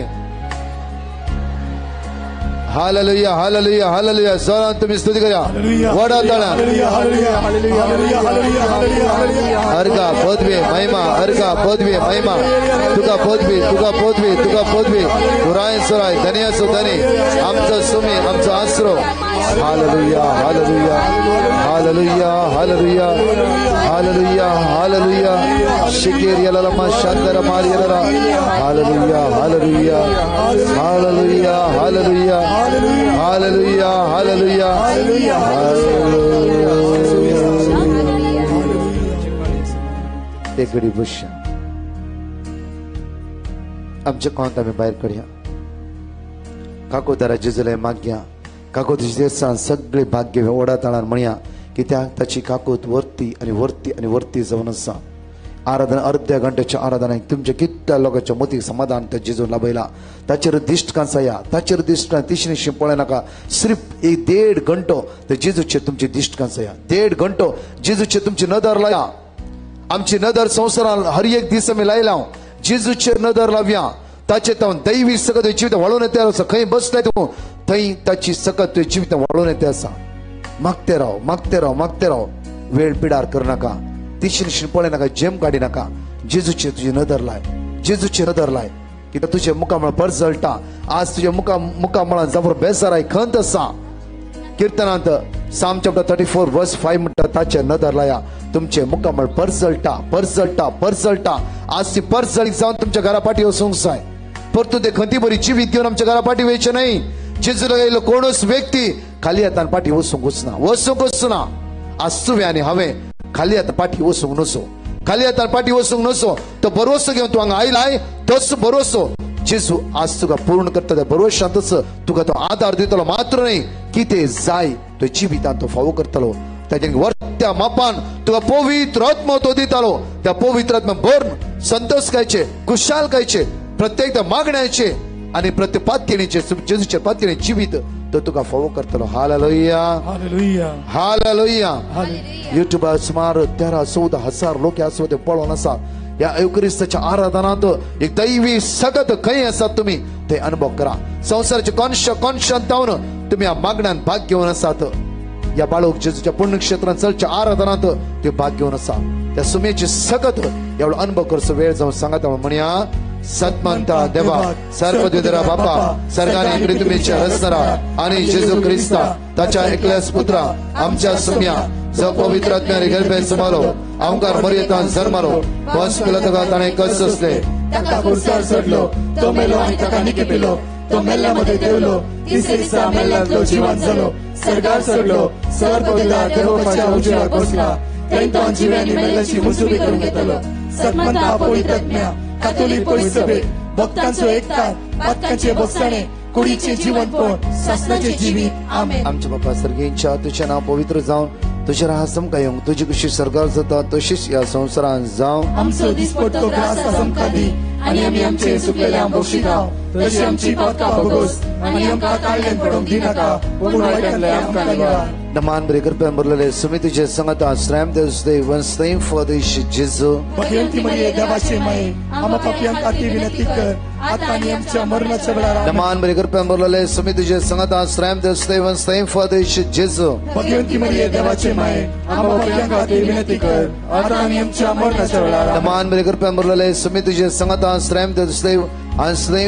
Hallelujah hallelujah hallelujah. जोरान तुमी स्तुती करा वडा तळा. अर्घा पदवी महिमा अर्घा पदवी महिमा तुका पदवी तुका पदवी तुका पदवी पुराय सुराय धनियाचो धनी आमचो सुमी आमचो आसरो. Hallelujah hallelujah hallelujah hallelujah hallelujah hallelujah. शिकेर यलमा Shantar मार यलरा. Hallelujah hallelujah hallelujah hallelujah hallelujah hallelujah hallelujah. एक घडी बसया आमच्या कोंत आमी भायर काडया. काको दारा जेजूले मागया काको तुजे देसान सगळे भाग्य ओडा ताळान म्हणया कित्याक ताची काकूत वरती आनी वरती आनी वरती जावन आसा. आराधना अर्ध्या घंट्याच्या आराधना तुमच्या कितल्या लोकांच्या मतीक समाधान त्या जेजून लाभयला. ताचेर दिश्ट कांसाया, ताचेर दिश्ट तिशी पळय नाका. सिर्फ एक 1.5 घंटो ते जेजूचेर तुमची दिश्ट कांसाया, 1.5 घंटो जेजूचेर तुमची नदर लाया. आमची नदर संवसारान हर एक दीस आमी लायला, जेजूचेर नदर लावया. ताचे तावन दैवी सकत जिवित वाळोवन येते आसा. खंय बसलाय तूं थंय ताची सकत तुवें जिवित वाळोवन येते आसा. मागते राव, मागते राव, मागते राव. वेळ पिडार करनाका, तिशी पळय नाका, जेम काडी नाका. जेजूचेर तुजी नदर लाय, जेजूचेर नदर लाय. कित्याक तुजे मुखामळ परजळटा. आज तुज्या मुखामळान जाबर बेजाराय खंत आसा. किर्तनांत Psalm chapter 34 verse 5 म्हणटा, ताचे नदर लाया, तुमचे मुखामळ परजळटा, परजळटा, परजळटा. आज ती परजळीक जावन तुमच्या घरा पाटी वचूंक जाय. परतून ते खंती बरी जिवीत घेवन आमच्या घरा पाटी वयचें न्हय. जेजू लागलो कोणूच व्यक्ती खाली हातान पाटी वचूंक वचना, वचूंक वचना. आज तुवें आनी हांवें खाली हातान पाटी वचूंक नसो, खाली हातान पाटी वचूंक नसो. तो भरवसो घेवन तूं हांगा आयलाय, तोच भरवसो जेजू आज तुका पूर्ण करता. त्या भरवशांतच तुका तो आदार दितलो. मात्र न्हय, कितें जाय तो जिवितान तो फावो करतलो. ताच्या वर्त्या मापान तुका पवित्र आत्मो तो दितालो. त्या पवित्र आत्मा भरून संतोष खायचे, खुशाल खायचे, प्रत्येक त्या मागण्याचे आणि प्रत्येक पातयेणीचे जेजूचे पातयेणी जिवीत तो तुका फावो करतलो. Hallelujah, hallelujah, hallelujah. युट्यूबार सुमार 13-14 हजार लोक आसा ते पळोवन आसा. ह्या एवक्रिस्ताच्या आराधनांत एक दैवी सगत खंय आसात तुमी ते अनुभव करा. संवसाराचे कोनश कोनशांत जावन तुमी ह्या मागण्यान भाग घेवन आसात. ह्या बाळूक जेजूच्या पुण्यक्षेत्रांत चलच्या आराधनांत त्यो भाग घेवन आसा. त्या सुमेची सगत एवढो अनुभव करचो वेळ जावन सांगता म्हणया. सतमंता देवा सर्वद्विधरा बापा सर्गाने पृथ्वीच्या रचणारा आणि जेजू ख्रिस्ता ताच्या एकल्याच पुत्रा आमच्या सुम्या जो पवित्र आत्म्याने गर्भे सुमारो आमकार मर्येतान जन्मारो बस केलो ताका ताणें कस सोंसलें, ताका खुर्सार चडलो, तो मेलो आनी ताका निकेपिलो, तो मेल्ल्या मदें देंवलो, तिसरे दिसा मेल्ल्यांतलो जिवान जालो, सर्गार चडलो, सर्वद्विधरा देवबापाच्या उजव्याक बसला, थंय तो जिव्यांनी मेल्ल्याची मुजुरी करूंक येतलो. सतमंता पवित्र आत्म्या कातोलीक पवित्र सभेत भक्तांचो एकता, पातकांचे बसणे, कुडीचे जीवनपण, सासणाचे जिवीत. आमेन. आमच्या बापा सर्गींच्या तुझें नांव पवित्र जावन तुझें राज आमकां येवंक, तुजी कुशी सरकार जाता तशीच ह्या संवसारांत जावं. आमचो दिसपट्टो ग्रास आज आमकां दी आनी आमी आमचे चुकलेल्यांक बक्षिता तशी आमची पातकां भोगोस आनी आमकां काडल्यान पडूंक दिनाका, पूण वायटांतल्यान आमकां निवार. नमान बरे कृपेन भरलेले सुमी तुझे संगता श्रम देव फॉदेश जेजू. भगवंती मरिये देवाचे माये आम्हा पाप्यांक खातीर विनंती कर आता आनी आमच्या मरणाच्या वेळार. नमान बरे कृपेन भरलेले सुमी तुझे संगता श्रम देव फॉदेश जेजू. भगवंती मरिये देवाचे माये आम्हा पाप्यांक खातीर विनंती कर आता आनी आमच्या मरणाच्या वेळार. नमान बरे कृपेन भरलेले सुमी तुझे संगता श्रम देव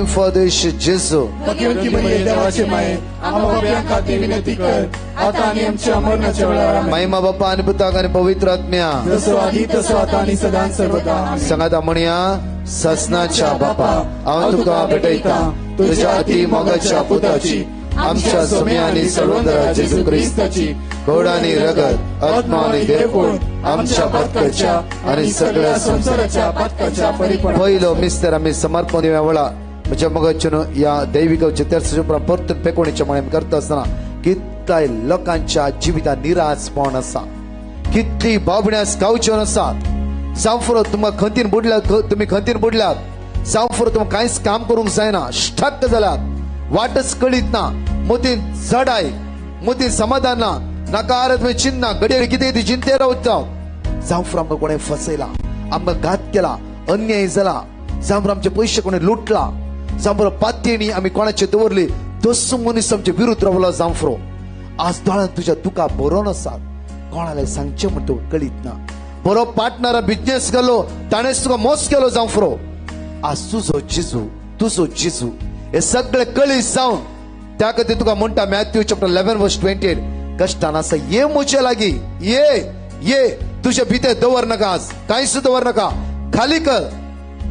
फॉदेश जेजू. भगवंती मरिये देवाचे माये आम्हा पाप्यांक खातीर विनंती कर आता आनी आमच्या मरणाच्या वेळार. महिमा बापा आनी पुताक आनी पवित्र आत्म्या, जसो आदी तसो आता आनी सदां सर्वदा. सांगाता म्हणया. ससनाच्या बापा हांव तुका भेटयता तुझ्या अति मोगाच्या पुताची आमच्या सुम्या आनी सळवंदरा जेजू क्रिस्ताची गोड आनी रगत आत्मा आनी देवपूण आमच्या पातकाच्या आनी सगळ्या संवसाराच्या पातकाच्या परिपूर्ण. पयलो मिस्तर आमी समर्पण दिवया वेळा म्हज्या मोगाच्यान ह्या दैविक तेर्साच्या उपरांत परतून पेकोणीच्या मागणी आमी करता आसतना कितल्या लोकांच्या जिवितांत निराशपण आसा, कितली बाबण्यास गावच्यो आसात. जावं तुमकां खंतीन बुडल्यात, तुमी खंतीन बुडल्यात, जावं तुमकां कांयच काम करूंक जायना, स्टक जाल्यात, वाटच कळीत ना, मतीन जडाय, मतीन समाधान ना, नकारात्मक चिन्ह घडये कितें ती चिंते रावता. जावं आमकां कोणें फसयला, आमकां घात केला, अन्याय जाला, जावं आमचे पयशे कोणें लुटला, जावं पातयेणी आमी कोणाचे दवरली तसो मनीस आमचे विरुद्ध रावलो. जावं आज दोळ्यान तुज्या दुकां भरोन आसात, कोणाले सांगचें म्हण तुका कळीत ना. बरो पार्टनर बिजनेस केलो ताणेंच तुका मोस केलो. जावं आज तुजो जेजू, तुजो जेजू हे सगळे कळीत जावन त्या खातीर तुका म्हणटा मॅथ्यू चॅप्टर 11 वर्स 28, कश्टान आसा ये म्हजे लागीं, ये ये, तुजे भितर दवर नाका, आज कांयच दवर नाका, खाली कर,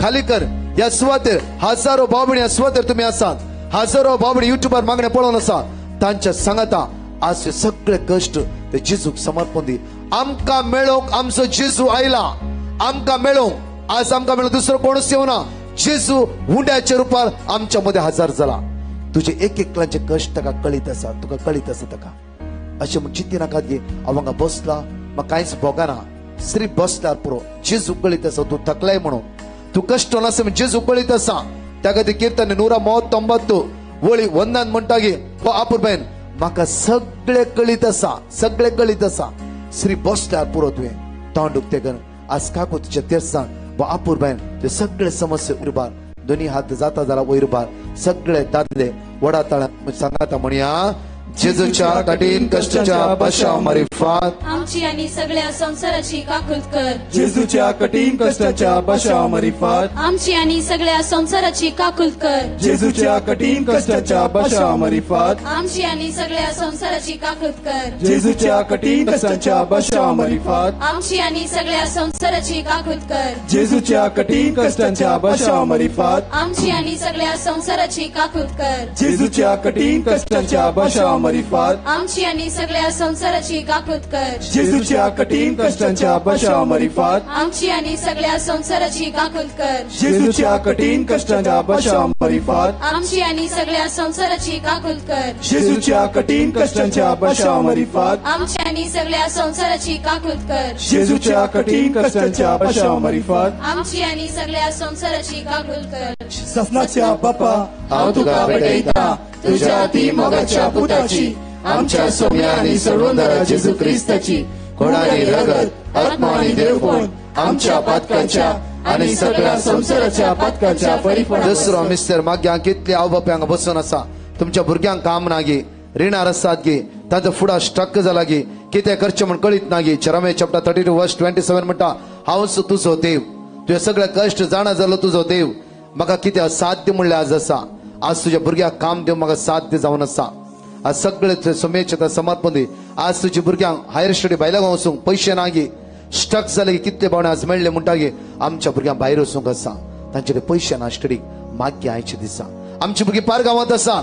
खाली कर. ह्या सुवातेर हजारो बाबणी ह्या सुवातेर तुमी आसात, हजारो बाबणी युट्यूबार मागणें पळोवन आसा, तांच्या सांगाता आज सगळे कश्ट ते जेजूक समर्पण दी. आमकां मेळोवंक आमचो जेजू आयला, आमकां मेळोवंक आज आमकां मेळोवंक दुसरो कोणूच येवना. जेजू हुंड्याच्या रुपार आमच्या मदें हजर जाला. तुजे एक एकल्याचे कश्ट ताका कळीत आसा, तुका कळीत आसा ताका. अशें म्हूण चिंती नाकात गे हांव हांगा बसला म्हाका कांयच भोगना. श्री बसल्यार पुरो. जेजू कळीत आसा तूं थकलाय म्हणून, तूं कश्ट नासता जेजू कळीत आसा. त्या खातीर किर्तन 139 वळी 1 म्हणटा की हो आपुरबायन म्हाका सगळे कळीत आसा, सगळे कळीत आसा. श्री बसल्यार पुरो तुवें तोंड उक्तें कर. आज काकू तुज्या तेरसान वा आपुरबायन ते सगळे समस्या उरबार, दोन्ही हात जाता जाल्यार वयर उबार. सगळे दादले वडा ताळा सांगाता म्हणया, जेजूच्या कठीण कष्टाच्या पाशाव मारिफात आमची आणि सगळ्या संसाराची काकूत कर. जेजूच्या कठीण कष्टाच्या पाशाव मारिफात आमची आणि सगळ्या संसाराची काकूत कर. जेजूच्या कठीण कष्टाच्या पाशाव मारिफात आमची आणि सगळ्या संसाराची काकूत कर. जेजूच्या कठीण कष्टाच्या पाशाव मारिफात आमची आणि सगळ्या संसाराची काकूत कर. जेजूच्या कठीण कष्टाच्या पाशाव मारिफात आमची आणि सगळ्या संसाराची काकूत कर. जेजूच्या कठीण कष्टाच्या पाशाव मारिफात आमची आणि सगळ्या संसाराची काकूत कर. जेजूच्या कठीण कष्टांच्या पाशाव मारिफात आमची आणि सगळ्या संसाराची काकूत कर. जेजूच्या कठीण कष्टांच्या पाशाव मारिफात आमची आणि सगळ्या संसाराची काकूत कर. जेजूच्या कठीण कष्टांच्या पाशाव मारिफात आमची आणि सगळ्या संसाराची काकूत कर. जेजूच्या कठीण कष्टांच्या पाशाव मारिफात आमची आणि सगळ्या संसाराची काकूत कर. ससनाच्या बापा हांव तुका भेटयता तुझ्या ती मोगाच्या पुताची, आमच्या सोम्या आणि सर्वंदरा जेजू क्रिस्ताची कोणाने रगत आत्मा आणि देवपण आमच्या पातकांच्या आणि सगळ्या संसाराच्या पातकांच्या परिपणा. दुसरो मिस्टर माग्या कितले आवय बापाय हांगा बसून आसा, तुमच्या भुरग्यांक काम ना गे, रिणार आसात गे, तांचो फुडा स्ट्रक जाला गे, कितें करचें म्हण कळीत ना गे. Jeremiah chapter 32 verse 27 म्हणटा, हांव तुजो देव, तुजे सगळे कश्ट जाणा जालो तुजो देव, म्हाका कितें असाध्य म्हणलें आज आसा. आज तुज्या भुरग्याक काम दिवंक म्हाका साध्य जावन आसा. आज सगळे समेचे समर्पण दी. आज तुज्या भुरग्यांक हायर स्टडी भायल्या गांव वचूंक पयशे ना गे, स्टक जाले की कितले पावणे आज मेळ्ळे म्हणटा गे, आमच्या भुरग्यांक भायर वचूंक आसा, तांचे पयशे ना स्टडीक. माग्य आयचे दिसा आमची भुरगीं पारगांवांत आसा,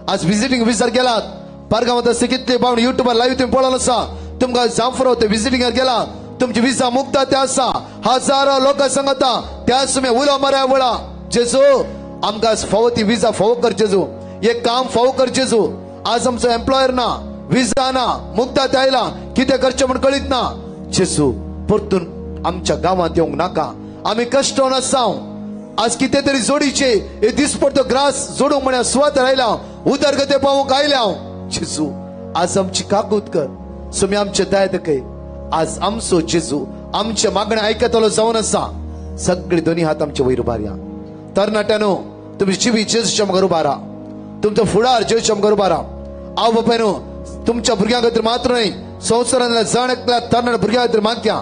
आज विजिटींग विजार गेलात. पारगांवांत आसा कितले पावणे युट्यूबार लायव्ह तुमी पळोवन आसा, तुमकां जांफरो ते विजिटिंगार गेला, तुमची विजा मुक्ता ते आसा. हजारो लोकां सांगता त्या तुमी उलो मारा वळा, जेजू आमकां फावो ती विजा फावो कर जेजू, एक काम फावो कर जेजू. आज आमचो एम्प्लॉयर ना, विजा ना, मुक्ता ते आयला, कितें करचें म्हण कळीत ना. जेजू परतून आमच्या गांवांत येवंक नाका, आमी कश्ट आसा. आज कितें तरी जोडीचे हे दिसपडतो ग्रास जोडूंक म्हण्या सुवात आयला, उदरगते पावूंक आयल्या. जेजू आज आमची काकूत कर, सुमी आमचे दया दाखय. आज आमचो जेजू आमचे मागणे आयकतलो जावन आसा. सगळे दोन्ही हात आमचे वयर उबारया. तरणाट्यानो तुमची जिवी जेजूच्या मुखार उबारा, तुमचो फुडार जेजूच्या मुखार उबारा. आव बापायनो तुमच्या भुरग्यां खातीर मात्र न्हय, संवसारांतल्या जण एकल्या तरणाट्या भुरग्यां खातीर मागया,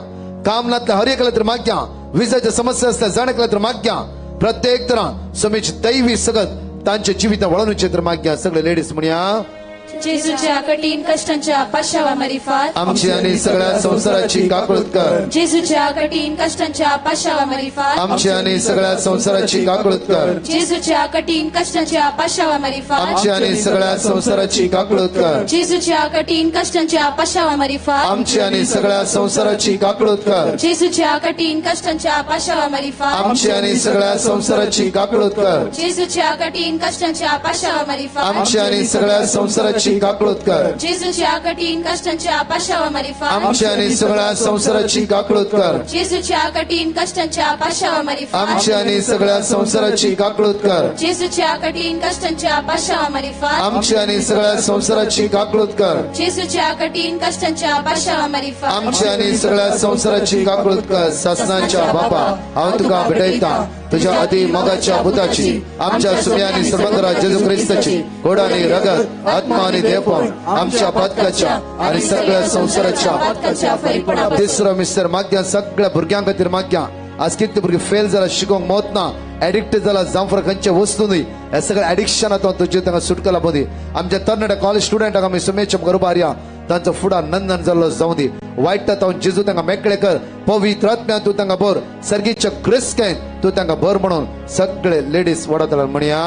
काम नातल्या हर एकल्या खातीर मागया, विजाच्या समस्या आसल्या जण एकल्या खातीर मागया. प्रत्येक तरा समेची दैवी सगत तांच्या जिवितां वळोवचे तर मागया. सगळे लेडीज म्हणया, जेजूच्या कठीण कष्टांच्या पाशावा मारिफात आमची आणि सगळ्या संसाराची काकळूत कर. जेजूच्या कठीण कष्टांच्या पाशावा मारिफात आमची आणि सगळ्या संसाराची काकळूत कर. जेजूच्या कठीण कष्टांच्या पाशावा मारिफात आमची आणि सगळ्या संसाराची काकळूत कर. जेजूच्या कठीण कष्टांच्या पाशावा मारिफात आमची आणि सगळ्या संसाराची काकळूत कर. जेजूच्या कठीण कष्टांच्या पाशावा मारिफात आमची आणि सगळ्या संसाराची काकळूत कर. जेजूच्या कठीण कष्टांच्या पाशावा मारिफात आमची आणि सगळ्या संसाराची काकळूत कर. जेजूच्या कठीण कष्टांच्या पाशावा मारिफात आमची आणि सगळ्या संसाराची काकळूत कर. जेजूच्या कठीण कष्टांच्या पाशावा मारिफात आमची आणि सगळ्या संसाराची काकळूत कर. जेजूच्या कठीण कष्टांच्या पाशावा मारिफात आमची आणि सगळ्या संसाराची काकळूत कर. जेजूच्या कठीण कष्टांच्या पाशावा मारिफात आमची आणि सगळ्या संसाराची काकळूत कर. सासनाच्या बापा हांव तुका भेटयता तुझ्या अति मोगाच्या पुताची, आमच्या सुम्या आणि सर्वंदरा जेजू क्रिस्ताची गोड आणि रगत आत्मा आणि देवपण आमच्या पातकाच्या आणि सगळ्या संसाराच्या. तिसरो मिस्टर माग्या सगळ्या भुरग्यां खातीर माग्या. आज कितले भुरगे फेल जाला, शिकोंक मत ना, एडिक्ट जाला जांफर खंयचे वस्तू न्हय, हे सगळे एडिक्शन आतां तुजे तांकां सुटका लाबूं दी. आमच्या तरणाट्या कॉलेज स्टुडंटांक आमी सुमेच्या मुखार उबारया, तांचो फुडार नंदन जाल्लो जावं दी. वायट तांव जेजू तांकां मेकळे कर, पवित्र आत्म्यान तूं तांकां भर, सर्गीच्या क्रिस्केन तूं तांकां भर म्हणून सगळे लेडीज वडतले म्हणया,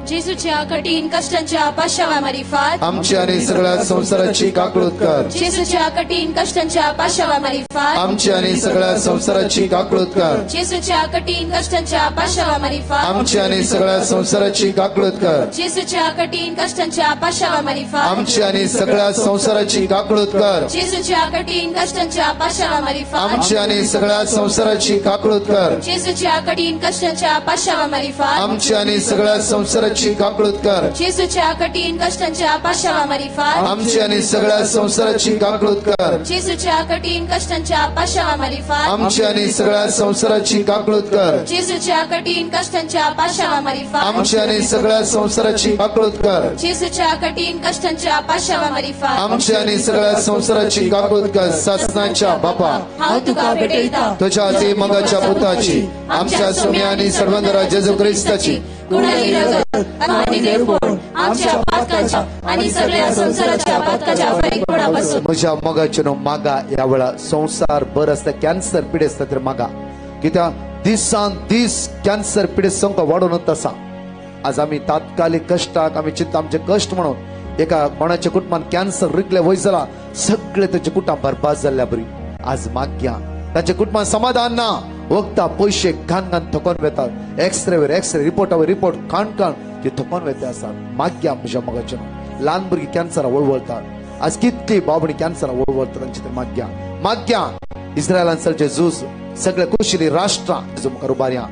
जेजूच्या कठीण कष्टांच्या पाशावा मारिफात आमची आणि सगळ्या संसाराची काकळूत कर. जेजूच्या कठीण कष्टांच्या पाशावा मारिफात आमची आणि सगळ्या संसाराची काकळूत कर. जेजूच्या कठीण कष्टांच्या पाशावा मारिफात आमची आणि सगळ्या संसाराची काकळूत कर. जेजूच्या कठीण कष्टांच्या पाशावा मारिफात आमची आणि सगळ्या संसाराची काकळूत कर. जेजूच्या कठीण कष्टांच्या पाशावा मारिफात आमची आणि आनी सगळ्या संवसाराची काकळूत कर. जेजूच्या कठीण कष्टांच्या पाशावा मारिफात आमची आनी सगळ्या संवसाराची काकळूत कर. जेजूच्या कठीण कष्टांच्या पाशावा मारिफात आमची आनी सगळ्या संवसाराची काकळूत कर. जेजूच्या कठीण कष्टांच्या पाशावा मारिफात आमची आनी सगळ्या संवसाराची काकळूत कर. जेजूच्या कठीण कष्टांच्या पाशावा मारिफात आमची आनी सगळ्या संवसाराची काकळूत कर. जेजूच्या कठीण कष्टांच्या पाशावा मारिफात आमची आनी सगळ्या संवसाराची काकळूत कर. सासनाच्या बापा, हांव तुका भेटयता तुझ्या अति मगाच्या पुताची, आमच्या सुम्या आणि सर्वंदरा जेजू क्रिस्ताची गुणाली रगत आणि देवपण आमच्या पातकाच्या आणि सगळ्या संसाराच्या पातकाच्या फरीकपणापासून. म्हज्या मगाचे न्हू मागा ह्या वेळा संवसार बर आसता कॅन्सर पिडेस्त तर मागा, कित्याक दिसान दीस कॅन्सर पिडेस्त संख्या वाडोवन आसा. आज आमी तात्कालीक कश्टाक आमी चिंता आमचे कश्ट म्हणून एका कोणाच्या कुटुंबान कॅन्सर रिकले वयर जाला, सगळे तांचे कुटुंब बरबाद जाल्ल्या बरी. आज माग्या तांच्या कुटुंबान समाधान ना, वखदां पयशे घाण घाण थकोन वेतात, एक्सरे वर एक्सरे, रिपोर्टा वर रिपोर्ट, खाण खाण ते थकोन वेते आसात. माग्या म्हज्या मोगाचें ल्हान भुरगीं कॅन्सरा वळवळतात, आज कितली बाबणी कॅन्सरा वळवळतात तांचे तर माग्या. माग्या इस्रायलान चलचे झूज सगळे कुशिली राष्ट्रां जेजू मुखार उबारया,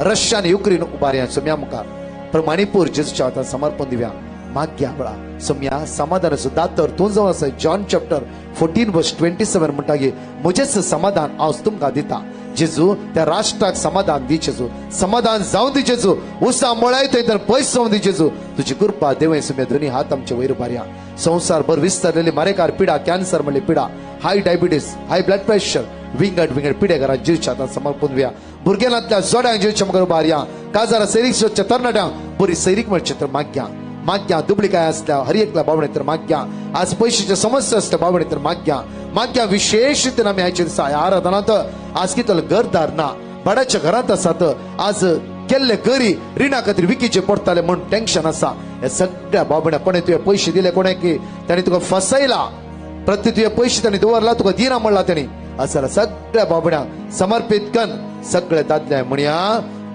रशिया आनी युक्रेन उबारया सोम्या मुखार, पण मणिपूर जेजूच्या हातान समर्पण दिवया. माग्या वेळा सोम्या समाधानाचो दातर तूं जावन आसा. जॉन चॅप्टर 14 वर्स 27 म्हणटा की म्हजेच समाधान हांव तुमकां दिता. जेजू त्या राष्ट्राक समाधान दी जेजू, समाधान जावन दी जेजू, उसा मोळाय थंय तर पयस जावन दी जेजू. तुजी कृपा देवय सुम्या दोनी हात आमचे वयर उबारया. संवसारभर विस्तारलेली मारेकार पिडा, कॅन्सर म्हणली पिडा, high diabetes, high blood pressure, विंगड विंगड पिडे घरात जेजूच्या हातान समर्पण दिवया. भुरग्यांतल्या जोड्यांक जेजूच्या मुखार उबारया. काजारा सैरीक सोदच्या तरणाट्यांक बरी सैरीक मेळचे तर माग्या. माग्या दुबळी काय आसल्या हर एकल्या बावणे तर माग्या. आज पयशाच्या समस्या आसल्या बावणे तर माग्या. माग्या विशेष रितीन आमी आयचे दिसा ह्या आराधनांत आज कितलो घरदार ना, भाड्याच्या घरांत आसात, आज केल्ले घरी रिणा खातीर विकीचे पडटाले म्हूण टेन्शन आसा. ह्या सगळ्या बाबण्या कोणे तुवें पयशे दिले, कोणे की ताणी तुका फसयला, प्रति तुवें पयशे ताणी दवरला, तुका दिना म्हणला ताणी, असा सगळ्या बाबण्यांक समर्पीत कन सगळे दादले म्हणया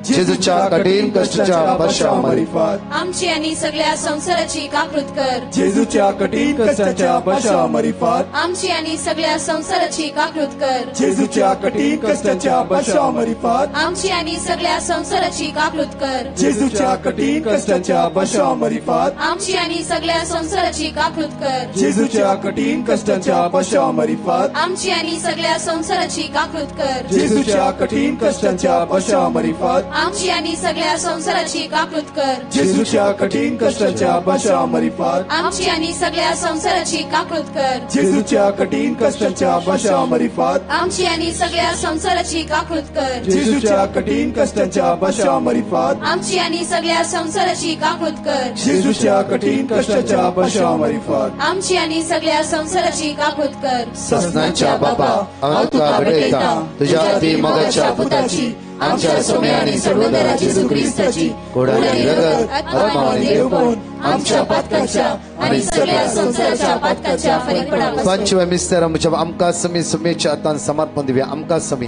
जेजूच्या कठीण कष्टाच्या पाशावा मारिफात आमची आणि सगळ्या संसाराची काकळूत कर. जेजूच्या कठीण कष्टाच्या पाशावा मारिफात आमची आणि सगळ्या संसाराची काकळूत कर. जेजूच्या कठीण कष्टाच्या पाशावा मारिफात आमची आणि सगळ्या संसाराची काकळूत कर. जेजूच्या कठीण कष्टाच्या पाशावा मारिफात आमची आणि सगळ्या संसाराची काकळूत कर. जेजूच्या कठीण कष्टाच्या पाशावा मारिफात आमची आणि सगळ्या संसाराची काकळूत कर. जेजूच्या कठीण कष्टाच्या पाशावा मारिफात आमची आणि सगळ्या संसाराची काकळूत कर. जेजूच्या कठीण कष्टाच्या पाशावा मारिफात आमची आणि सगळ्या संसाराची काकळूत कर. जेजूच्या कठीण कष्टाच्या पाशावा मारिफात आमची आणि सगळ्या संसाराची काकळूत कर. जेजूच्या कठीण कष्टाच्या पाशावा मारिफात आमची आणि सगळ्या संसाराची काकळूत कर. जेजूच्या कठीण कष्टाच्या पाशावा मारिफात आमची आणि सगळ्या संसाराची काकळूत कर. ससनाच्या बापा, हांव तुका भेटयता तुझ्या अति मोगाच्या पुताची, आमच्या सोम्या आणि सर्वंदरा जेजू क्रिस्ताची कोडाली रगत, आत्मा आणि देवपण आमच्या पातकाच्या आणि सगळ्या संसाराच्या पातकाच्या फरीकपणापासून. पंचव्या मिस्तर म्हज्या आमकां समी सुमेच्या हातान समर्पण दिवया. आमकां समी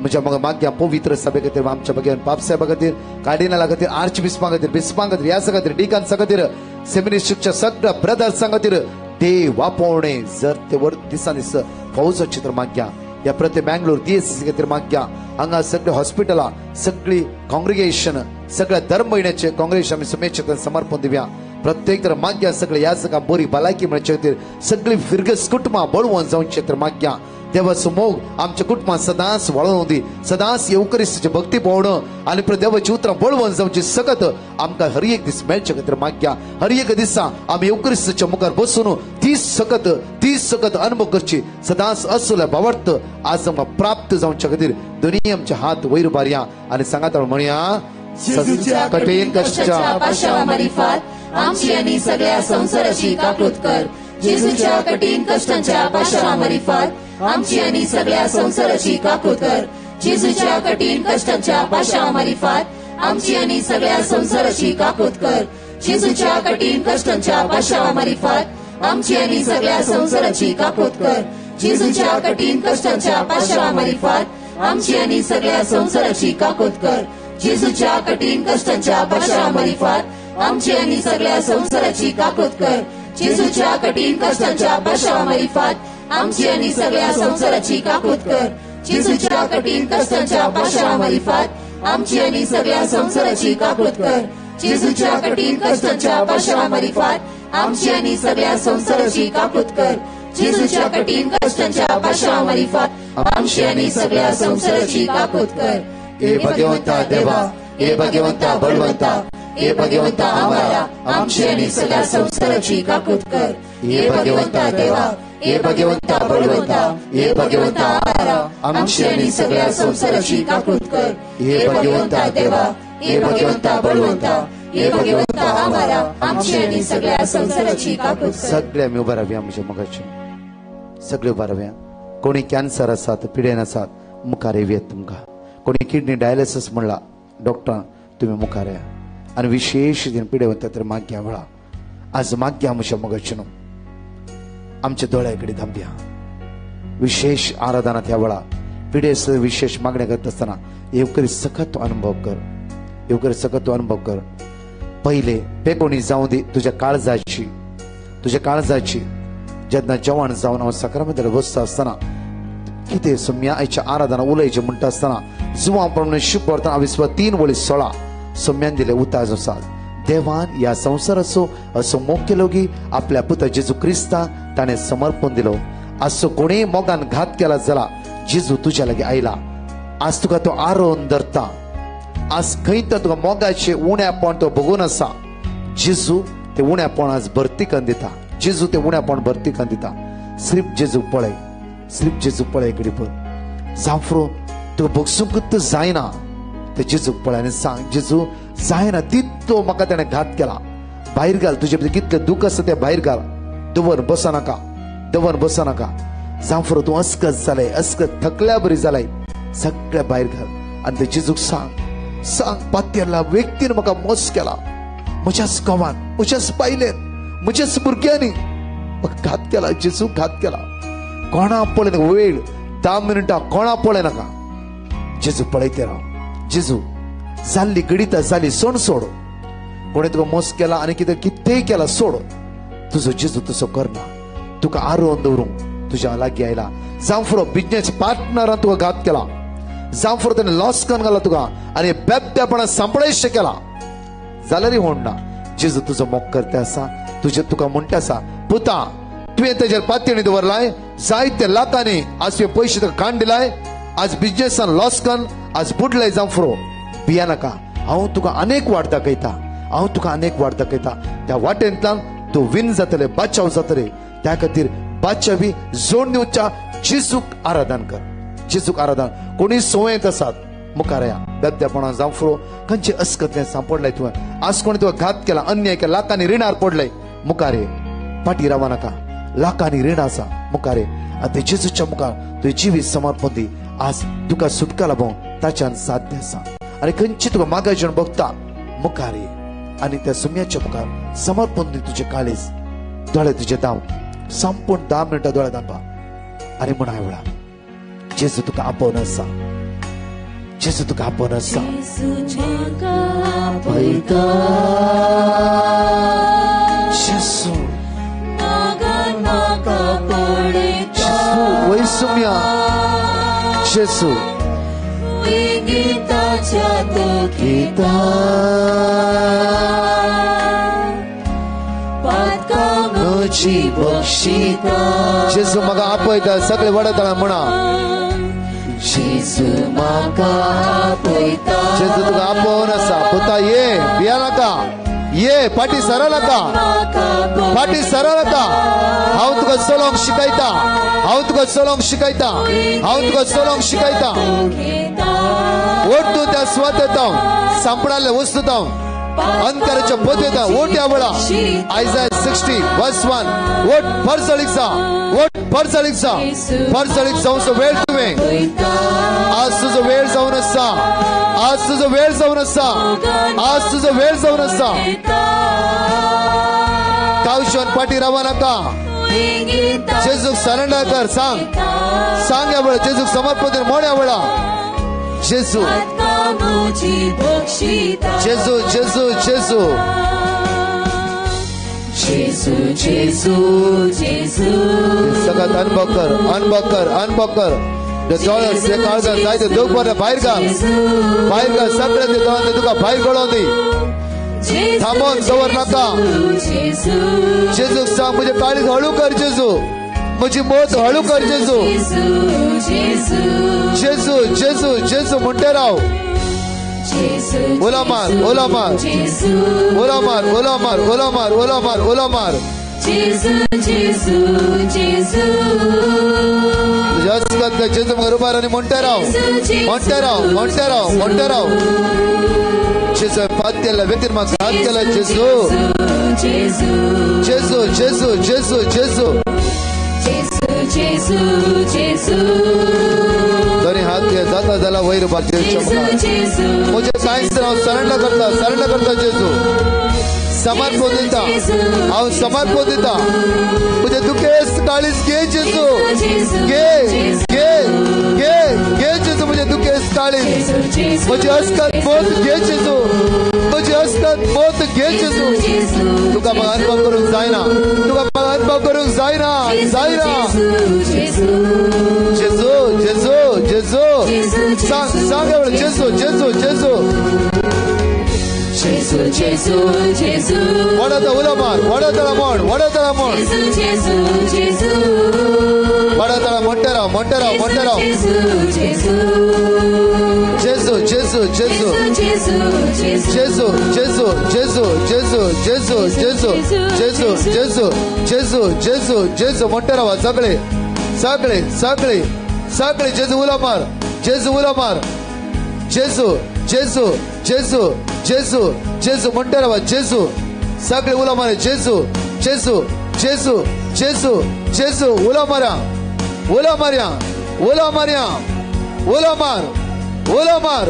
म्हज्या मग माग्या पवित्र सभे खातीर, आमच्या भगवान पापसाहेबा खातीर, कार्डिनला खातीर, आर्च बिस्पा खातीर, बिस्पा खातीर, यासा खातीर, डिकान्सा खातीर, सेमिनिस्टच्या सगळ्या ब्रदर्सां खातीर देव वापोवणे जर ते वर दिसान दीस फौजाचे तर माग्या. ह्या प्रति मँगलोर DSC खातीर माग्या. हांगा सगळे हॉस्पिटलां, सगळी कॉंग्रिगेशन, सगळ्या धर्म म्हयन्याचे कॉंग्रेशन आमी सुमेच्या समर्पण दिवया. प्रत्येक तर माग्या सगळे ह्या सगळ्या बरी भलायकी मेळचे खातीर सगळी फिरगस कुटुंबां बळवंत जावचे तर माग्या. देवाचो मोग आमच्या कुटुंबात सदांच वाळोवन दी, सदांच येवकरिस्ताची भक्ती पावणं आनी देवाची उतरां बळवंत जावची सकत आमकां हर एक दीस मेळचे खातीर माग्या. हर एक दिसा आमी येवकरिस्ताच्या मुखार बसून ती सकत अनुभव करची सदांच असुल्या भावार्थ आज आमकां प्राप्त जावचे खातीर दोनी आमचे हात वयर उबारया आनी सांगात म्हणया कठीण कष्टाच्या पाशावा मारिफात आमची आणि सगळ्या संसाराची काकळूत कर. जेजूच्या कठीण कष्टांच्या पाशावा मारिफात आमची आणि सगळ्या संसाराची काकळूत कर. जेजूच्या कठीण कष्टांच्या पाशावा मारिफात आमची आणि सगळ्या संसाराची काकळूत कर. जेजूच्या कठीण कष्टांच्या पाशावा मारिफात आमची आणि सगळ्या संसाराची काकळूत कर. जेजूच्या कठीण कष्टांच्या पाशावा मारिफात आमची आणि सगळ्या संसाराची काकूत कर. जेजूच्या कठीण कष्टांच्या पाशावा मारिफात आमची आणि सगळ्या संसाराची काकूत कर. जेजूच्या कठीण कष्टांच्या पाशावा मारिफात आमची आणि सगळ्या संसाराची काकूत कर. जेजूच्या कठीण कष्टांच्या पाशा मारिफात आमची आनी सगळ्या संवसाराची काकूत कर. जेजूच्या कठीण कष्टांच्या पाशा मारिफात आमची आनी सगळ्या संवसाराची काकूत कर. जेजूच्या कठीण कष्टांच्या पाशा मारिफात आमची आनी सगळ्या संवसाराची काकूत कर. ए भगवंता देवा, ए भगवंता बळवंता, ए भगवंता आम्हाला आमची आनी सगळ्या संवसाराची काकूत कर. ए भगवंता देवा, ए भगवंता बळवंता, ए भगवंता आम्हाला आमची आनी सगळ्या संवसाराची काकूत कर. ए भगवंता देवा, ए भगवंता बळवंता, ए भगवंता आम्हाला आमची आनी सगळ्या संवसाराची काकूत कर. सगळे आमी उबे रावया म्हज्या मोगाचे, सगळे उबे रावया. कोणी कॅन्सर आसात, पिडेन आसात, मुखार येवयात तुमकां. कोणी किडनी डायलिसीस म्हणला डॉक्टर, तुमी मुखार या. आनी विशेश दिन पिडेवंता तर माग्या वेळा आज माग्या म्हज्या मोगाचे न्हू आमच्या दोळ्या कडेन धांपया. विशेष आराधना त्या वेळा पिडेस विशेष मागण्या करता आसतना येवकरी सखत अनुभव कर, येवकरी सखत अनुभव कर. पहिले पेकोणी जावं दी तुज्या काळजाची, तुज्या काळजाची. जेन्ना जेवण जावन हांव सकारामध्ये बसता आसतना कितें सम्या आयच्या आराधना उलयचें म्हणटा आसतना जुवां प्रमाणे शिपवरतना विस्वा 3:16 सम्यान दिले उतार आसा. देवान ह्या संवसाराचो असो मोग केलो की आपल्या पुता जेजू क्रिस्ता ताणें समर्पण दिलो. आज कोणीय मोगान घात केला जाल्यार जेजू तुज्या लागीं आयला. आज तुका तो आरोवन धरता. आज खंय तर तुका मोगाचें उण्यापण तो भोगून आसा. जेजू ते उण्यापण आज भरती करून दिता. जेजू ते उण्यापण भरती करून दिता. सिर्फ जेजू पळय, सिर्फ जेजू पळय घडी पळय. जांफरो तुका भोगसूंकच जायना ते जेजूक पळय आनी सांग, जेजू जायना तितलो म्हाका ताणें घात केला. भायर घाल तुजे भितर कितलें दुख आसा तें भायर घाल. दवर बसनाका, दवर बसनाका. जांफरो तूं अस्कत जालें, अस्कत थकल्या बरी जालें, सगळें भायर घाल आनी ते जेजूक सांग, सांग पातयेला व्यक्तीन म्हाका मोस केला, म्हज्याच गांवान, म्हज्याच बायलेन, म्हज्याच भुरग्यांनी म्हाका घात केला. जेजू घात केला. कोणा पळय नाका वेळ 10 मिनटां कोणा पळय नाका. जेजू पळयते राव. जेजू जाल्ली गडिता जाली सोड सोड. कोणें तुका मोस केला आनी कितें कितेंय केला सोड. तुजो जेजू तसो करना. तुका आरोवन दवरूंक तुज्या लागीं आयला. जांफरो बिजनेस पार्टनरान तुका घात केला. जांफरो ताणें लॉस करून घाला तुका आनी बेबद्यापणान सांपळेशें केला जाल्यारय होणना. जेजू तुजो मोग करता आसा. तुजे तुका म्हणटा आसा, पुता तुवें तेजेर पातयेणी दवरलाय जायते लाखांनी आज तुवें पयशे तुका काण दिलाय. आज बिजनेसान लॉस करून आज बुडलाय. जांफरो भिया नाका. हांव तुका अनेक वाट दाखयता, हांव तुका अनेक वाट दाखयता. त्या वाटेंतल्यान तूं विन जातले, बाचाव जातले. त्या खातीर बाचावी जोड दिवच्या जेजूक आराधन कर, जेजूक आराधन. कोणी संवयेंत आसात मुखार या. बेबद्यापणान जांफरो खंयचे अस्कतलें सांपडलाय तुवें. आज कोणी तुका घात केला, अन्याय केला, लाखांनी रिणार पडलय. मुखार ये, फाटीं राव नाका. लाखांनी रीण आसा, मुखार ये आनी ते जेजूच्या मुखार तुवें जिवीत समर्पण दी. आज तुका सुटका लाभोवंक ताच्यान साध्य आसा. आनी खंयची तुका मागायचें बघता मुखार ये आनी त्या सुम्याच्या मुखार समर्पण दी तुजें काळीज. दोळे तुजे धांव, संपूर्ण 10 मिनटां दोळे धांपा आनी म्हणा वेळा जेजू तुका आपोवन आसा, जेजू तुका आपोवन आसा. जेजू जेजू वैसुम्या जेजू जेजू म्हाका आपयता. सगळे वडतळा म्हणा, जेजू म्हाका आपयता. जेजू तुका आपोवन आसा. पुता ये, भिया नाका, ये फाटीं सर नाका, फाटीं सर नाका. हांव तुका चलोवंक शिकयता, हांव तुका चलोवंक शिकयता, हांव तुका चलोवंक शिकयता. ओट तूं त्या सुवातेत सांपडाले वस्तू अंतराच्या पोतेता. ओट ह्या वेळा आयजाय 60:1. ओट फरसळीक जा, ओट फरसळीक जा, फरसळीक जावचो वेळ तुवें. आज तुजो वेळ जावन आसा, आज तुजो वेळ जावन आसा, आज तुजो वेळ जावन आसा. कावशोन पाटी राव नाका. जेजूक सरेंडर कर. सांग, सांग ह्या वेळा जेजूक समर्पण म्हण ह्या वेळा. जेजू जेजू जेजू जेजू जेजू जेजू जेजू. सगळ्यात अनुभव कर, अनुभव कर, अनुभव कर. काळजान जायते दुख बरें भायर घाल, भायर घाल सगळे ते दोळ्यांतले दुखां भायर गळोवन दी. थांबोवन दवर नाका. जेजूक सांग म्हजें काळीज हळू कर जेजू, म्हजी मोत हळू कर जेजू. जेजू जेजू जेजू म्हणटे राव. ओला मार, ओला मार, ओला मार, ओला मार, ओला मार, ओला मार, ओला मार. जेजू बरोबर आनी म्हणटे राव, म्हणटे राव, म्हणटे राव, म्हणटे राव. जेजू पात केला व्यक्तीन म्हाका घात केला जेजू. जेजू जेजू जेजू जेजू. दोन्ही हात घे जाता जाला वयर जेजूच्या. म्हजे कांयच हांव सरेंडर करता, सरेंडर करता जेजू. समर्पण दिता हांव, समर्पण दिता. म्हजे दुखेस्त काळीज घे जेजू, घे घे घे घे जेजू. म्हजे दुखेस्त काळीज, म्हजी अस्कत मोत घे जेजू, म्हजी अस्कत मोत घे जेजू. तुका म्हाका अनुभव करूंक जायना, तुका म्हाका अनुभव करूंक जायना, जायना. जेजू जेजू जेजू सांग, सांग जेजू जेजू जेजू. वडता उलो मार, वडतळा म्हण, वडतळा म्हण, वडतळा म्हणटे राव, म्हणटे राव, म्हणटे राव. जेजू जेजू जेजू जेजू जेजू जेजू जेजू जेजू जेजू जेजू जेजू जेजू जेजू जेजू म्हणटे राव. सगळे सगळे सगळे सगळे जेजू उलो मार, जेजू उलो मार. जेजू जेजू जेजू जेजू जेजू म्हणटे राव. जेजू सगळे उलो मार. जेजू जेजू जेजू जेजू जेजू उलो मारा, उलो मारया, उलो मारया, उलो मार, उलो मार.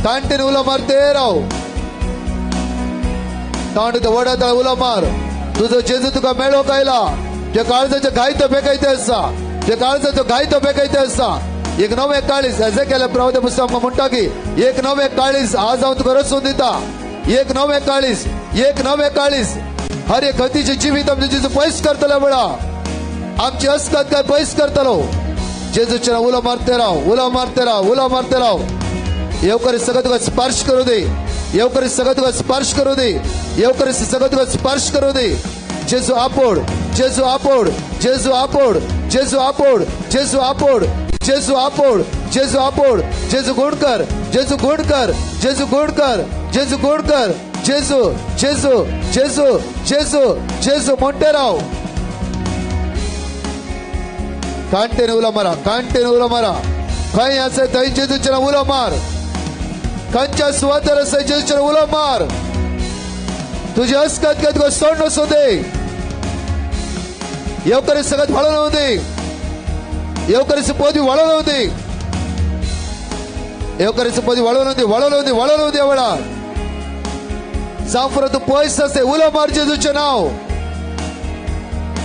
कांटेन उलो मारते राव. तांड वडा उलो मार. तुजो जेजू तुका मेळोवंक आयला. जे काळजाचे घायतो बेकायते आसा, जे काळजाचो घायतो बेकायते आसा. एक नवे काळीज एजेकेल प्रवाद पुस्तक म्हणटा की एक नवे काळीज आज हांव तुका रचून दिता. एक नवे काळीज, एक नवे काळीज. हर एक हतीचें जिवीत आमचें जेजू पयस करतलो वेळा, आमची अस्कत काय पयस करतलो. जेजूचे उलो मारते राव, उलो मारते राव, उलो मारते राव. येवकरी सगळं तुका स्पर्श करू दे, येवकरी सगळं तुका स्पर्श करू दे, येवकरी सगळं तुका स्पर्श करू दे. जेजू आपोड, जेजू आपोड, जेजू आपोड, जेजू आपोड, जेजू आपोड, जेजू आपोड, जेजू आपोड. जेजू गुण कर, जेजू गुण कर, जेजू गुण कर, जेजू गुण कर. जेजू जेजू जेजू जेजू जेजू म्हणटे राव. कांटेन उलो मारा, कांटेन उलो मारा. खंय आसा थंय जेजूचेर उलो मार. खंयच्या सुवातेर आसा जेजूचेर उलो मार. तुझी अस्कत काय तुका सोड नसो दे. येवकरी सगळ्यात वाळून येऊ दे, येवकरीची पदवी वाळून येऊ दे, येवकरीची पदवी वाळून येऊ दे, वाळून येऊ दे, वाळून येऊ दे. वेळा जावं तूं पयस आसे उलो मार जेजूचें नांव.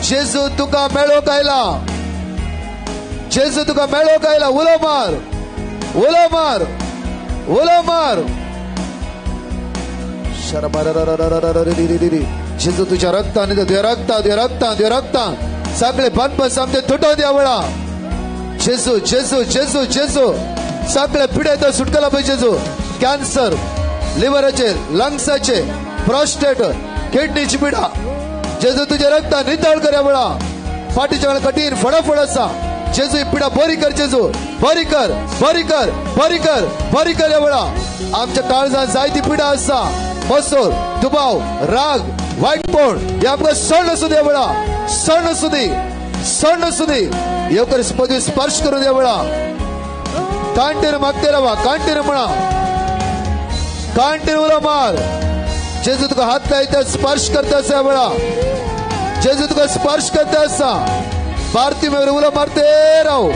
जेजू तुका मेळोवंक आयला, जेजू तुका मेळोवंक आयला. उलो मार, उलो मार, उलो मार. जेजू तुझ्या रक्तान, तुझ्या रक्तान, तुझ्या रक्तान, तुझ्या रक्तान सगळे बांदपास आमचे तुटोवन द्या वेळा. जेजू जेजू जेजू जेजू सगळे पिडे तर सुटकला पाहिजे. जेजू कॅन्सर, लिव्हराचे, लंग्साचे, प्रोस्टेट, किडनीची पिडा जेजू तुझ्या रक्तान नितळ कर वेळा. फाटीच्या वेळा कठीण फडाफड आसा जेजू, ही पिडा बरी कर जेजू, बरी कर, बरी कर, बरी कर, बरी कर या वेळा. आमच्या काळजान जायती पिडा आसा, मसूर, दुबाव, राग, वाईटपण हे आमकां सण आसूं दे वेळा, सण आसूं दी, सण आसूं दी. येवकर पदवी स्पर्श करून द्या वेळा. कांटेर मागते रावा, कांटेर म्हणा, कांटेर उलो मार. जेजू तुका हात लायता, स्पर्श करता आसा वेळा. जेजू तुका स्पर्श करता आसा. भारती मेरे उलो मारते राव.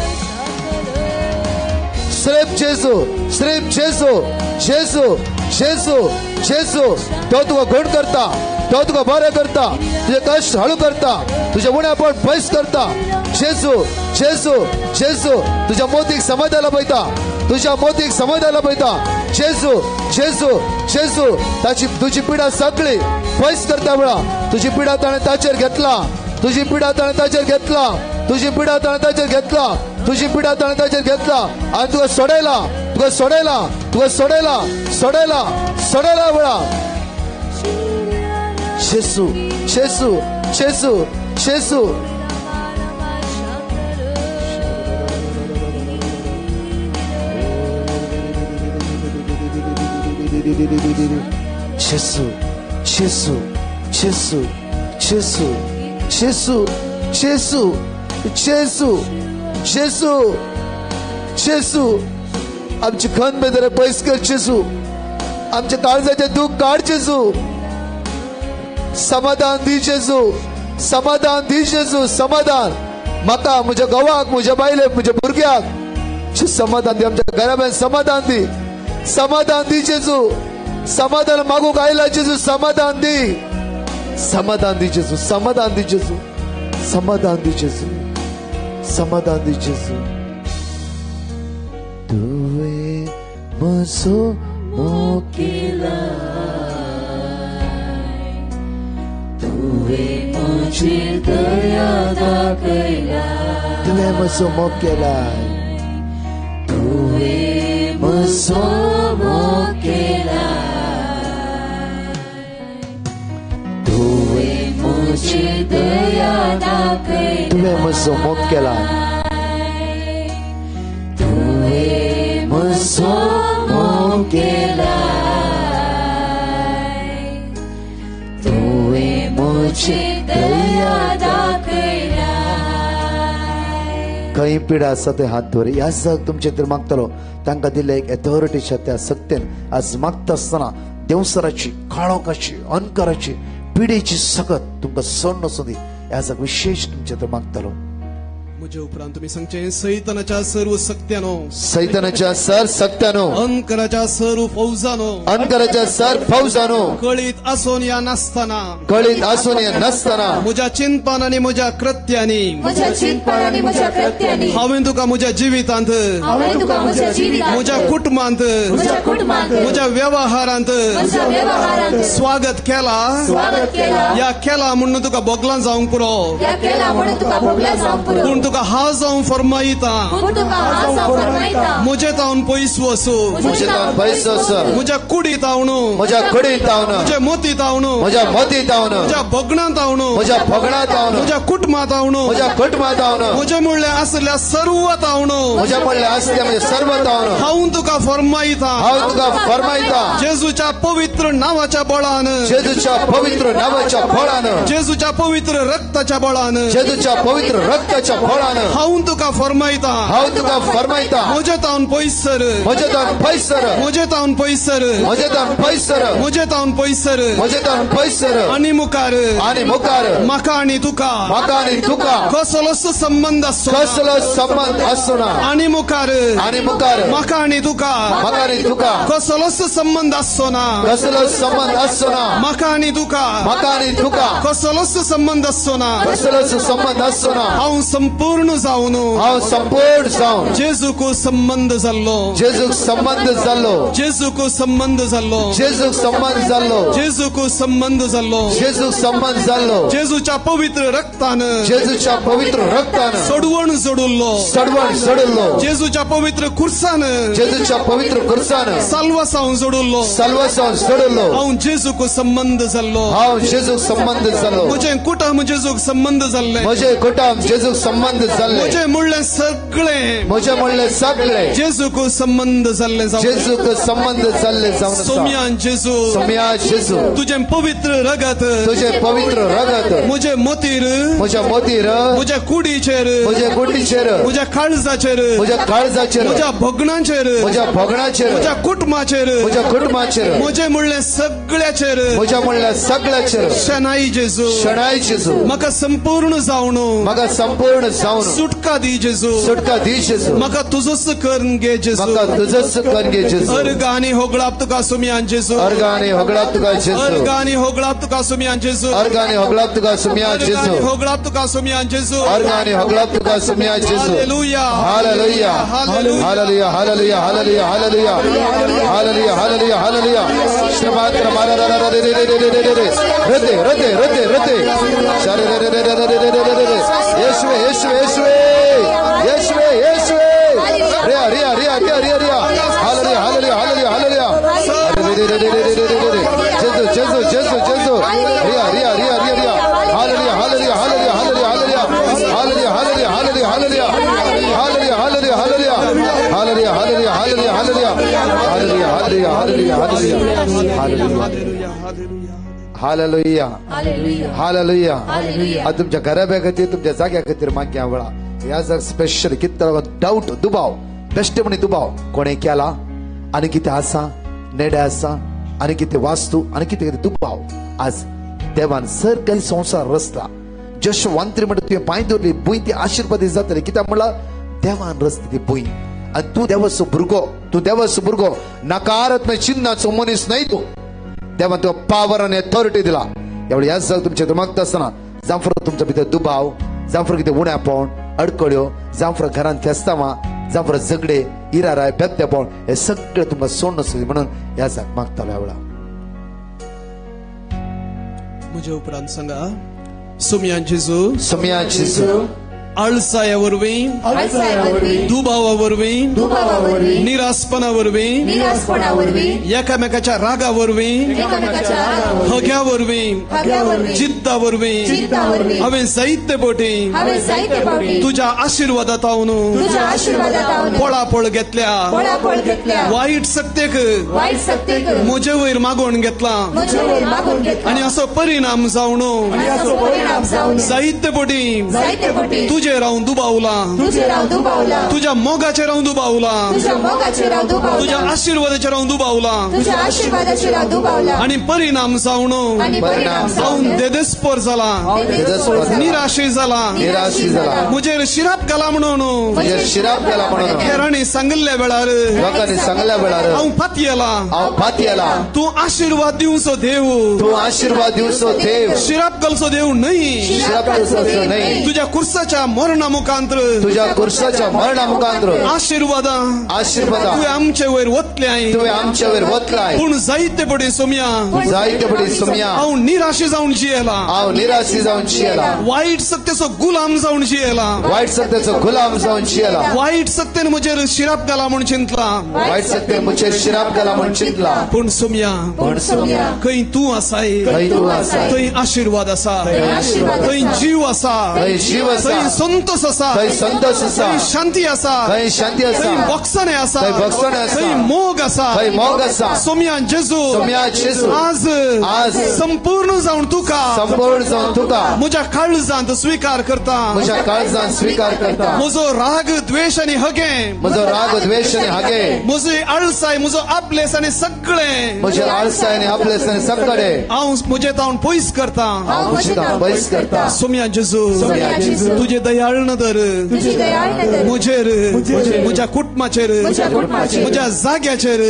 सिर्फ जेजू, सिर्फ जेजू, जेजू जेजू जेजू. तो तुका गुण करता, तो तुका बरें करता, तुझे कश्ट हळू करता, तुझे उणेपण पयस करता. जेजू जेजू जेजू तुझ्या मोतीक समाधान पळयता, तुझ्या मोतीक समाधान पळयता. जेजू जेजू जेजू ताची तुझी पिडा सगळी पयस करता वेळा. तुझी पिडा ताणें ताचेर घेतला, तुझी पिडा ताणें ताचेर घेतला, तुझी पिडा ताणें ताचेर घेतला. तुजी पिडा ताणें ताचेर घेतला आनी तुका सोडयला, तुका सोडयला, तुका सोडयला, सोडयला, सोडयला बळा. जेसू जेसू जेसू जेसू. जेसू जेसू जेसू जेसू जेसू जेसू जेसू जेसू जेसू. आमची खन बेदरे पयस कर जेसू, आमच्या काळजाचें दूख काड जेसू, समाधान दी जेसू, समाधान दी जेसू, समाधान म्हाका, म्हज्या घोवाक, म्हज्या बायलेक, म्हज्या भुरग्याक समाधान दी, आमच्या घराब्यान समाधान दी, समाधान दी जेसू. समाधान मागूंक आयला जेसू, समाधान दी, समाधान दी जेसू, समाधान दी जेसू, समाधान दी जेसू, समाधान दी जेसू. तुवें म्हजो मोग केला, तुवें म्हजेर दया दाखयल्या, तुवें म्हजो मोग केला, तुवें म्हजो मोग केला, तुवें म्हजेर दया दाखयल्या, तुवें म्हजो मोग केला, तुवें म्हजो मोग केला, तुवें म्हजेर दया दाखयल्या. खंय पिडा आसा ते हात दवर. ह्या जग तुमचे तर मागतलो तांकां दिल्ले एक एथॉरिटीच्या त्या सत्तेन आज मागता आसतना देवसराची, काळोखाची, अंधकाराची, पिडेची सकत तुमकां सण नासूं दी. ह्या जग विशेष तुमचे तर मागतलो. म्हजे उपरांत तुमी सांगचें, सैतानाच्या सर्व सक्त्यानो, सैतानाच्या सर सक्त्यानो, अंकराच्या सर्व फौजानो, अंकराच्या सर फौजानो, कळीत आसून या नासतना, कळीत आसून या नासतना, म्हज्या चिंतपान आनी म्हज्या कृत्यांनी, म्हज्या चिंतपान आनी म्हज्या कृत्यांनी हांवें तुका म्हज्या जिवितांत, हांवें तुका म्हज्या जिवितांत, म्हज्या कुटुंबांत, म्हज्या कुटुंबांत, म्हज्या वेव्हारांत, म्हज्या वेव्हारांत स्वागत केला, स्वागत केला, या केला म्हणून तुका भोगलां जावंक पुरो, या केला म्हणून तुका भोगलां जावंक पुरो, पूण तुका हांव जावन फरमायता, म्हजे तावन पयस वचू, म्हजे तावन पयस वचू, म्हज्या कुडीत तावन, म्हज्या कुडीत तावन, म्हज्या मोती तावन, म्हज्या मोती तावन, म्हज्या भोगणां तावन, म्हज्या भोगणां तावन, म्हज्या कुटुंबा तावन, म्हज्या कुटुंबा तावन, म्हजे म्हणलें आसल्या सर्व तावन, म्हज्या म्हणलें आसल्या म्हज्या सर्व तावन, हांव तुका फरमायता, हांव तुका फरमायता, जेजूच्या पवित्र नांवाच्या बळान, जेजूच्या पवित्र नांवाच्या बळान, जेजूच्या पवित्र रक्ताच्या बळान, जेजूच्या पवित्र रक्ताच्या बळान, हांव तुका फरमायता, हांव तुका फरमायता, म्हजे तावन पयस सर, म्हजे तावन पयस सर, म्हजे तावन पयस सर, म्हजे तावन पयस सर, म्हजे तावन पयस सर, म्हजे तावन पयस सर, आनी मुखार, आनी मुखार, म्हाका आनी तुका, म्हाका आनी तुका, कसलोच संबंद आसचो, कसलोच संबंद आसचो ना, आनी मुखार, आनी मुखार, म्हाका आनी तुका, म्हाका आनी तुका, कसलोच संबंद आसचो ना, कसलोच संबंद आसचो ना, म्हाका आनी तुका, म्हाका आनी तुका, कसलोच संबंद आसचो ना, कसलोच संबंद आसचो ना, हांव संपूर्ण जावन, हांव संपूर्ण जावन, जेजूक संबंद जाल्लो, जेजूक संबंद जाल्लो, जेजूक संबंद जाल्लो, जेजूक संबंद जाल्लो, जेजूक संबंद जाल्लो, जेजूक संबंद जाल्लो, जेजूच्या पवित्र रक्तान, जेजूच्या पवित्र रक्तान, सोडवण जोडुल्लो, सोडवण जोडुल्लो, जेजूच्या पवित्र खुर्सान, जेजूच्या पवित्र खुर्सान, साल्वासांव जोडुल्लो, साल्वासांव जोडुल्लो, हांव जेजूक संबंद जाल्लो, हांव जेजूक संबंद जाल्लो, म्हजें कुटुंब जेजूक संबंद जाल्लें, म्हजें कुटुंब जेजूक संबंद जाल्लें, म्हजें म्हणलें सगळें, म्हजें म्हणलें सगळें, जेजूक संबंद जाल्लें, जेजूक संबंद जाल्लें जावन, सोम्यान जेजू, सोम्या जेजू, तुजें पवित्र रगत, तुजें पवित्र रगत, म्हजें मोतीर, म्हज्या मोतीर, म्हज्या कुडीचेर, म्हज्या कुडीचेर, म्हज्या काळजाचेर, म्हज्या काळजाचेर, म्हज्या भोगणांचेर, म्हज्या भोगणाचेर, म्हज्या कुटुंबाचेर, म्हज्या कुटुंबाचेर, म्हजें म्हणलें सगळ्याचेर, म्हज्या म्हणलें सगळ्याचेर, शणाई जेजू, शणाई जेजू, म्हाका संपूर्ण जावन, म्हाका संपूर्ण जावन, सुटका दी जेजू, सुटका दी जेजू, म्हाका तुजोच करून घे जेजू, म्हाका तुजोच करून घे जेजू, अर्ग आनी होगळाप तुका सुम्यान जेजू, अर्ग आनी होगळाप तुका जेजू, अर्ग आनी होगळाप तुका सुम्यान जेजू, अर्ग आनी होगळाप तुका सुम्यान जेजू, होगळाप तुका सुम्यान जेजू, अर्ग आनी होगळाप तुका सुम्यान जेजू. Hallelujah, hallelujah, hallelujah, hallelujah, hallelujah, hallelujah, hallelujah, hallelujah, hallelujah. श्रमात्र मारा रा रा रे रे रे रे रे रे रे रे रे रे रे रे रे रे रे रे रे रे रे. येशुवे, येशुवे, येशुवे, येशुवे, येशुवे. Hallelujah, hallelujah, hallelujah, hallelujah, hallelujah, hallelujah. आता तुमच्या घराब्या खातीर, तुमच्या जाग्या खातीर मागया वेळा ह्या जर स्पेशल कितें डावट, दुबाव, बेश्टे म्हणी दुबाव कोणें केला आनी कितें आसा, नेडे आसा आनी कितें वास्तू आनी कितें कितें दुबाव. आज देवान सगळे संवसार रचला. जशें वांत्री म्हणटा तुवें पांय दवरली भूंय ती आशिर्वादी जातली. कित्याक म्हणला देवान रचली ती भूंय. आनी तूं देवाचो भुरगो, तूं देवाचो भुरगो, नकारात्मक चिन्हाचो मनीस न्हय तूं. देवान तुका पावर आनी अथॉरिटी दिला. एवढे ह्याच जाग तुमचे मागता आसतना जांफर तुमच्या भितर दुबाव, जांफर कितें उण्यापण, अडकळ्यो, जांफर घरांत फेस्तावां, जांफर झगडे, इराराय, बेबदेपण हे सगळे तुमकां सोडून म्हणून ह्या जाग मागतालो. ह्या वेळा म्हज्या उपरांत सांगा, सुमया जेजू, सुमया जेजू, आळसाया वरवीं, दुबावा वरवीं, निरासपणा वरवीं, एकामेकाच्या रागा वरवीं, हग्या वरवीं, जिद्दा वरवीं हांवें जायते बोटी तुज्या आशिर्वादात हांव पळापळ घेतल्या. वायट सक्तेक म्हजे वयर मागोवन घेतला आनी असो परिणाम जावन जायते बोटी तुजेर हांव दुबावला, तुज्या मोगाचेर हांव दुबावला, तुज्या आशिर्वादाचेर हांव दुबावला आनी परिणाम जावन हांव देदेस्पर जाला, निराशी जाला, म्हजेर शिराप घाला म्हणून हेरांनी सांगिल्ल्या वेळार हांव पातयेला. तूं आशिर्वाद दिवचो देव, तूं आशिर्वाद दिवचो देव, शिराप घालचो देव न्हय. तुज्या कुर्साच्या मरणा मुखांत्र, तुझ्या कुर्साच्या मरणा मुखांत्र आशिर्वादा, आशिर्वादा तुवें आमचे वयर वतल्याय, तुवें आमचे वयर वतलाय. पूण जायते पडी सोम्या, जायते पडी सोम्या हांव निराशी जावन जियेला, हांव निराशी जावन जियेला, वायट सत्तेचो गुलाम जावन जियेला, वायट सत्तेचो गुलाम जावन जियेला, वायट सत्तेन म्हजेर शिराप घाला म्हूण चिंतला, वायट सत्तेन म्हजेर शिराप घाला म्हूण चिंतला. पूण सोम्या, पूण सोम्या खंय तूं आसाय, खंय तूं आसाय, थंय आशिर्वाद आसा, थंय जीव आसा, थंय जीव आसा, थंय संतोष आसा, थंय संतोष आसा, थंय शांती आसा, थंय शांती आसा, थंय बक्षणे आसा, थंय बक्षणे आसा, थंय मोग आसा, थंय मोग आसा. सोम्या जेजू, सोम्या जेजू, आज आज संपूर्ण जावन तुका, संपूर्ण जावन तुका म्हज्या काळजांत स्वीकार करता, म्हज्या काळजांत स्वीकार करता. म्हजो राग, द्वेश आनी हगे, म्हजो राग, द्वेश आनी हगे, म्हजी आळसाय, म्हजो आपलेस आनी सगळे, म्हजे आळसाय आनी आपलेस आनी सगळे हांव म्हजे तावन पयस करता, हांव म्हजे तावन पयस करता. सोम्या जेजू, सोम्या जेजू, तुजे दयाळ नदर म्हजेर, म्हज्या कुटुंबाचेर, म्हज्या जाग्याचेर,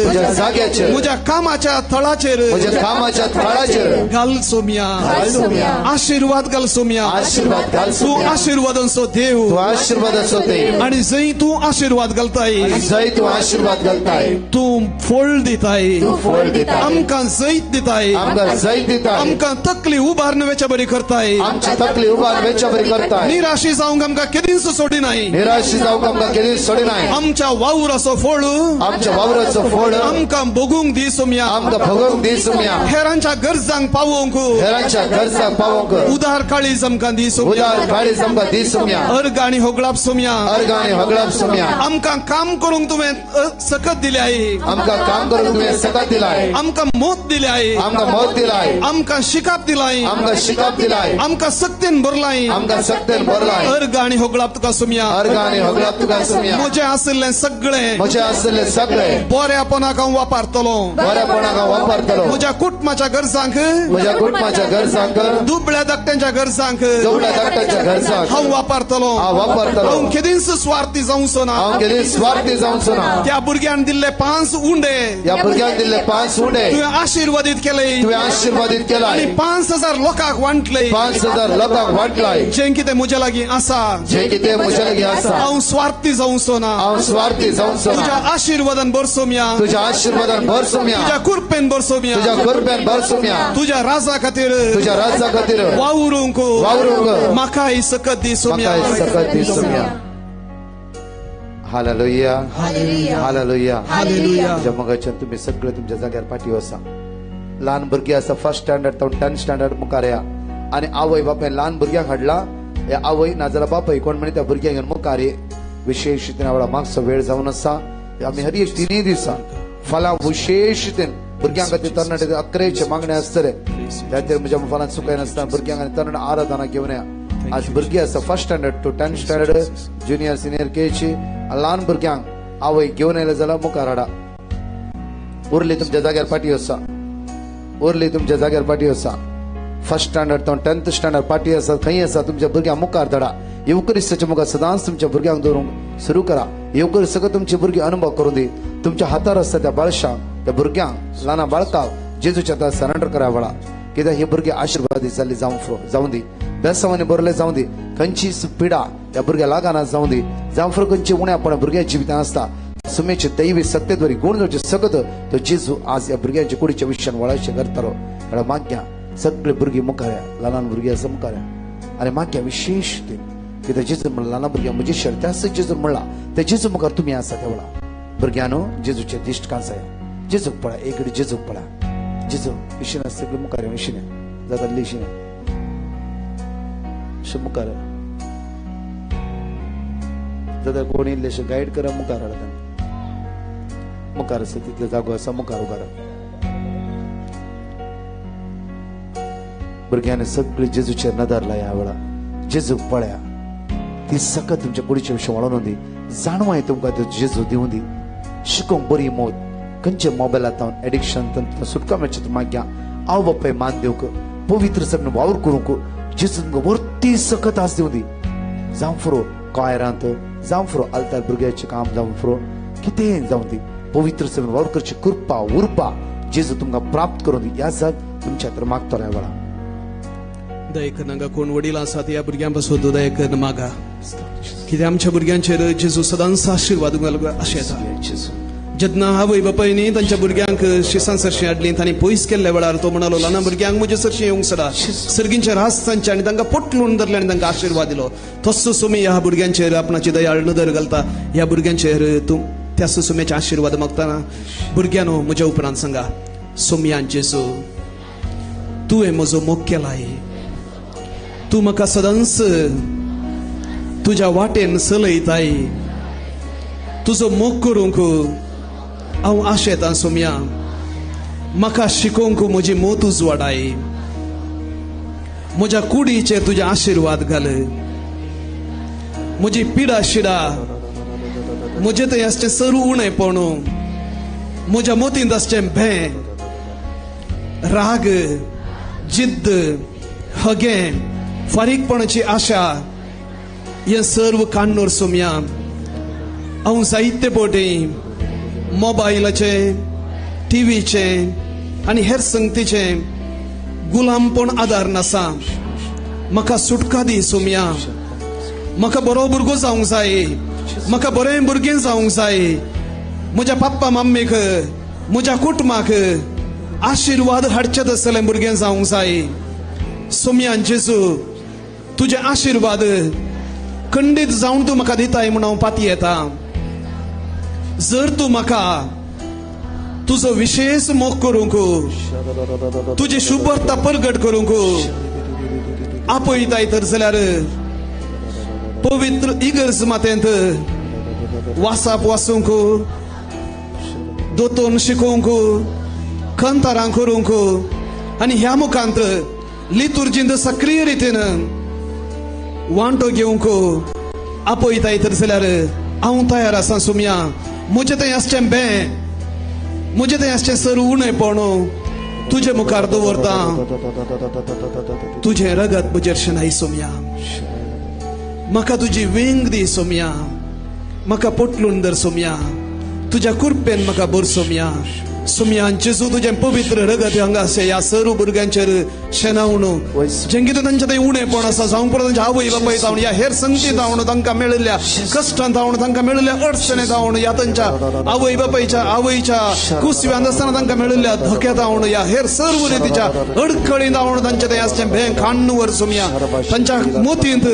म्हज्या कामाच्या थळाचेर, म्हज्या कामाच्या थळाचेर घाल सोम्या, आशिर्वाद घाल सोम्या, आशिर्वाद घाल. तूं आशिर्वादांचो देव, तूं आशिर्वादाचो देव. आनी जंय तूं आशिर्वाद घालताय, जंय तूं आशिर्वाद घालताय, तूं फळ दिताय, तूं फळ दिताय, आमकां जैत दिताय, आमकां जैत दिताय, आमकां तकली उबारून वेच्या बरी करताय, आमची तकली उबारून वेच्या बरी करताय. निराशी जावंक आमकां केदींच सोडिनाय, निराशी जावंक आमकां केदींच सोडिनाय. आमच्या वावराचो फळ, आमच्या वावराचो फळ आमकां भोगूंक दी सोम्या, आमकां भोगूंक दी सोम्या. हेरांच्या गरजांक पावोवंक, हेरांच्या गरजांक पावोवंक उदार काळीज आमकां दी सोम्या, उदार काळीज आमकां दी सोम्या. अर्ग आनी होगळाप सोम्या, अर्ग आनी होगळाप सोम्या. आमकां काम करूंक तुवें सकत दिल्याय, आमकां काम करूंक तुवें सकत दिलाय, आमकां मोत दिल्याय, आमकां मोत दिलाय, आमकां शिकाप दिलाय, आमकां शिकाप दिलाय, आमकां सक्तेन भरलाय, आमकां सक्तेन भरलाय. अर्ग आनी होगळाप तुका सोम्या, अर्ग आनी होगळाप तुका सोम्या. म्हजें आशिल्लें सगळें, म्हजें आशिल्लें सगळें बऱ्यापणाक हांव वापरतलो, बऱ्यापणाक हांव वापरतलो. म्हज्या कुटुंबाच्या गरजांक, म्हज्या कुटुंबाच्या गरजांक, दुबळ्या धाकट्यांच्या गरजांक, दुबळ्या धाकट्यांच्या गरजांक हांव वापरतलो, हांव वापरतलो. हांव केदींच स्वार्थी जावचो ना, हांव केदींच स्वार्थी जावचो ना. त्या भुरग्यान दिल्ले 5 उंडे, त्या भुरग्यान दिल्ले 5 उंडे तुवें आशिर्वादीत केले, तुवें आशिर्वादीत केले आनी 5000 लोकांक वांटले, 5000 लोकांक वांटलाय. जें कितें म्हज्या लागीं आसा, जें कितें म्हज्या लागीं आसा, हांव स्वार्थी जावचो ना, हांव स्वार्थी जावचो ना. तुज्या आशिर्वादान भर सोम्या, तुज्या आशिर्वादान भर सोम्या, तुज्या कृपेन भर सोम्या, तुज्या कृपेन भर सोम्या. तुज्या राजा खातीर, तुज्या राजा खातीर वावरूंक, वावरूंक म्हाकाय सकत दी सोम्या, म्हाकाय सकत दी सोम्या. Hallelujah, hallelujah, hallelujah. तुज्या मोगाच्यान तुमी सगळे तुमच्या जाग्यार पाटी आसा. ल्हान भुरगीं आसा, फर्स्ट स्टँडर्ड तावन 10th standard मुखार या आनी आवय बापायन ल्हान भुरग्यांक हाडला. हे आवय नाजाल्यार बापाय कोण म्हणी त्या भुरग्यांक घेवन मुखार ये. विशेष वेळा मागचो वेळ जावन आसा. आमी हर एक तिनूय दिसा फाल्यां विशेश रितीन भुरग्यां खातीर तरणाटे अकरेचे मागणे आसतले. त्या खातीर म्हज्या फाल्यां चुकाय नासतना भुरग्यांक आनी तरणाटे आराधना घेवन या. आज भुरगीं आसा 1st standard to 10th standard, junior senior KG. ल्हान भुरग्यांक आवय घेवन आयले जाल्यार मुखार हाडा. उरली तुमच्या जाग्यार पाटी आसा, उरली तुमच्या जाग्यार पाटी आसा. 1st standard तो 10th standard पाटी आसा, खंय आसा तुमच्या भुरग्यांक मुखार धाडा. येवकरिस्ताच्या मुखार सदांच तुमच्या भुरग्यांक दवरूंक सुरू करा. येवकरिस्त सगळं तुमची भुरगीं अनुभव करून दी. तुमच्या हातार आसता त्या बाळशांक, त्या भुरग्यांक, ल्हान बाळकाक जेजूच्या हातार सरेंडर करा वेळा. कित्याक ही भुरगीं आशिर्वादी जाल्ली जावं दी, बेसांवांनी बरले जावं दी. खंयचीच पिडा त्या भुरग्या लागना जावं दी. जावं फुडें खंयची उण्यापण भुरग्याच्या जिवितांत आसता, सुमेचे दैवी सत्तेद्वारी गुण जावचे सगत तो जेजू आज ह्या भुरग्यांच्या कुडीच्या विशयान वळायचे करतालो. कारण माग्या सगळे भुरगीं मुखार या, ल्हान भुरगीं आसा मुखार या आनी माग्या विशेश ते कित्याक जेजू म्हणला ल्हान भुरग्यां म्हजे शर त्याच जेजू म्हणला त्या जेजू मुखार तुमी आसा त्या वेळा. भुरग्यांनो जेजूचे दिश्ट कांसाया, जेजूक पळा, एक जेजूक पळा. जेजू इशिना सगळे मुखार या, इशिने जाता इशिने अशें मुखार जाता. कोण इल्लेशें गायड करा मुखार हाडटा. मुखार आसा तितले जागो आसा मुखार उबारा. भुरग्यांनी सगळे जेजूचेर नदर लाया वेळा, जेजूक पळया. ती सकत तुमच्या कुडीच्या विशय वळोवन दी, जाणवाय तुमकां त्यो जेजू दिवं दी. शिकोवंक बरी मोत, खंयचे मोबायलांत एडिक्शन सुटका मेळचे माग्या. आवय बापाय मान दिवंक, पवित्र सगळें वावर करूंक जेजू तुमकां वरती सकत आस दिवं दी. जावं फुरो कॉयरांत, जावं फुरो आल्तार भुरग्याचें काम, जावं फुरो कितेंय जावं दी. पवित्र सगळें वावर करची कृपा उर्बा जेजू तुमकां प्राप्त करून दी. ह्या जात तुमच्या तर मागतो ह्या वेळा. दया कर हांगा कोण वडील आसात ह्या भुरग्यां पासून दया कर मागा. कित्याक आमच्या भुरग्यांचेर जेजू सदांच आशिर्वाद अशें येता. जेन्ना आवय बापायनी तांच्या भुरग्यांक शिसां सरशीं हाडलीं, तांणी पयस केल्ल्या वेळार तो म्हणालो ल्हान भुरग्यांक म्हजे सरशीं येवंक सदा सर्गींच्या रास तांचे आनी तांकां पोटलून धरलें आनी तांकां आशिर्वाद दिलो. तसो सुमी ह्या भुरग्यांचेर आपणाची दयाळ नदर घालता. ह्या भुरग्यांचेर तूं त्या सुसुम्याचे आशिर्वाद मागतना भुरग्यांनो म्हज्या उपरांत सांगा, सोमयान जेजू तुवें म्हजो मोग केलाय, तूं म्हाका सदांच तुज्या वाटेन चलयताय. तुजो मोग करूंक हांव आशेतां सोमया, म्हाका शिकोवंक म्हजी मोत उजवाडाय, म्हज्या कुडीचेर तुजे आशिर्वाद घाल, म्हजी पिडा शिडा म्हजें थंय आसचें सरू उणेपण, म्हज्या मोतींत आसचें भें, राग, जिद्द, हगें, फारीकपणाची आशा, हें सर्व काण्णूर सोमया. हांव जायते पटी मोबायलाचें, टिवीचें आनी हेर संगतीचें गुलामपण आदार नासा. म्हाका सुटका दी सोमया. म्हाका बरो भुरगो जावंक जाय, म्हाका बरें भुरगें जावंक जाय. म्हज्या पप्पा मम्मीक, म्हज्या कुटुंबाक आशिर्वाद हाडचें तसलें भुरगें जावंक जाय. सोमयान जेजू तुजे आशिर्वाद खंडीत जावन तूं म्हाका दिताय म्हूण हांव पाती येता. जर तूं म्हाका तुजो विशेष मोग करूंक, तुजी शुभर्ता परगट करूंक आपयताय तर जाल्यार पवित्र इगर्ज मातेंत वासाप वासूंक, दोतोन शिकोवंक, खंतारां करूंक आनी ह्या मुखांत लितुर्जींत सक्रीय रितीन वांटो घेवंक आपयताय तर जाल्यार हांव तयार आसा सोमया. म्हजें थंय आसचें बें, म्हजें थंय आसचें सर उणेपण तुजे मुखार दवरता. तुजें रगत म्हजेर शेणाय सोमया. म्हाका तुजी वेंग दी सोमया. म्हाका पोटलून धर सोमया. तुज्या कुरपेन म्हाका भर सोमया. सोमया जेजू तुजें पवित्र रगत हांगा आसा ह्या सर्व भुरग्यांचेर शेणावन, जेंगे तांच्या थंय उणेपण आसा जावं परत तांच्या आवय बापाय जावन ह्या हेर संगती जावन तांकां मेळिल्ल्या कश्टांत जावन तांकां मेळिल्ल्या अडचणे जावन ह्या तांच्या आवय बापायच्या आवयच्या कुसव्यांत आसतना तांकां मेळिल्ल्या धोक्या जावन ह्या हेर सर्व रितीच्या अडखळी जावन तांच्या थंय आसचें भें खाण्णवर सोमया. तांच्या मोतींत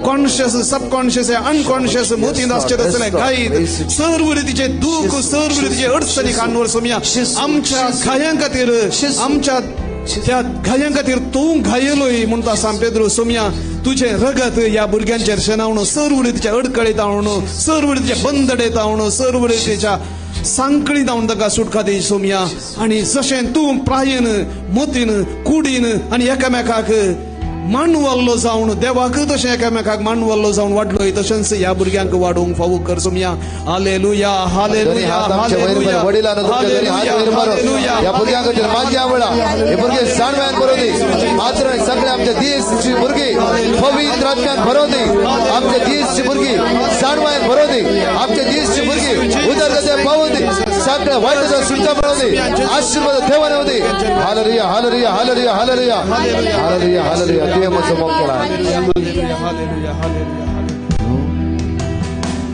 कॉन्शियस, सबकॉन्शियस, अनकॉन्शियस मोतींत आसचें तसलें गायत सर्व रितीचे दूख, सर्व रितीचे अडचणी खाण्णवर सोमया. आमच्या घायां खातीर, आमच्या त्या घायां खातीर तूं घायलोय म्हणटा सांत पेद्रू सोमया. तुजें रगत ह्या भुरग्यांचेर शेणावन सर्व रितीच्या अडखळीत आवण, सर्व रितीच्या बंदडेत आवण, सर्व रितीच्या सांकळी जावन तांकां सुटका दी सोमया. आनी जशें तूं प्रायेन मतीन कुडीन आनी एकामेकाक मानवल्लो जावन देवाक तशें एकामेकाक मानवल्लो जावन वाडलो तशेंच ह्या भुरग्यांक वाडोवंक फावो कर सोमया. Hallelujah hallelujah hallelujah. वडिलांनो तुमच्या दोन्ही हात वयर मारून ह्या भुरग्यां खातीर मागया वेळा हे भुरगे जाणव्यान भरोवं दी. मात्र सगळे आमच्या दीसची भुरगीं पवित्र आत्म्यान भरोवं दी. आमच्या दीसची भुरगीं जाणव्यान भरोवं दी. आमच्या दीसची भुरगीं उदरगते पावूं दी. सगळ्या वायटाचो सुटका मेळोवं दी. आशीर्वाद देवान येवं दी. Hallelujah hallelujah hallelujah hallelujah hallelujah hallelujah. देव म्हजो मोग केला.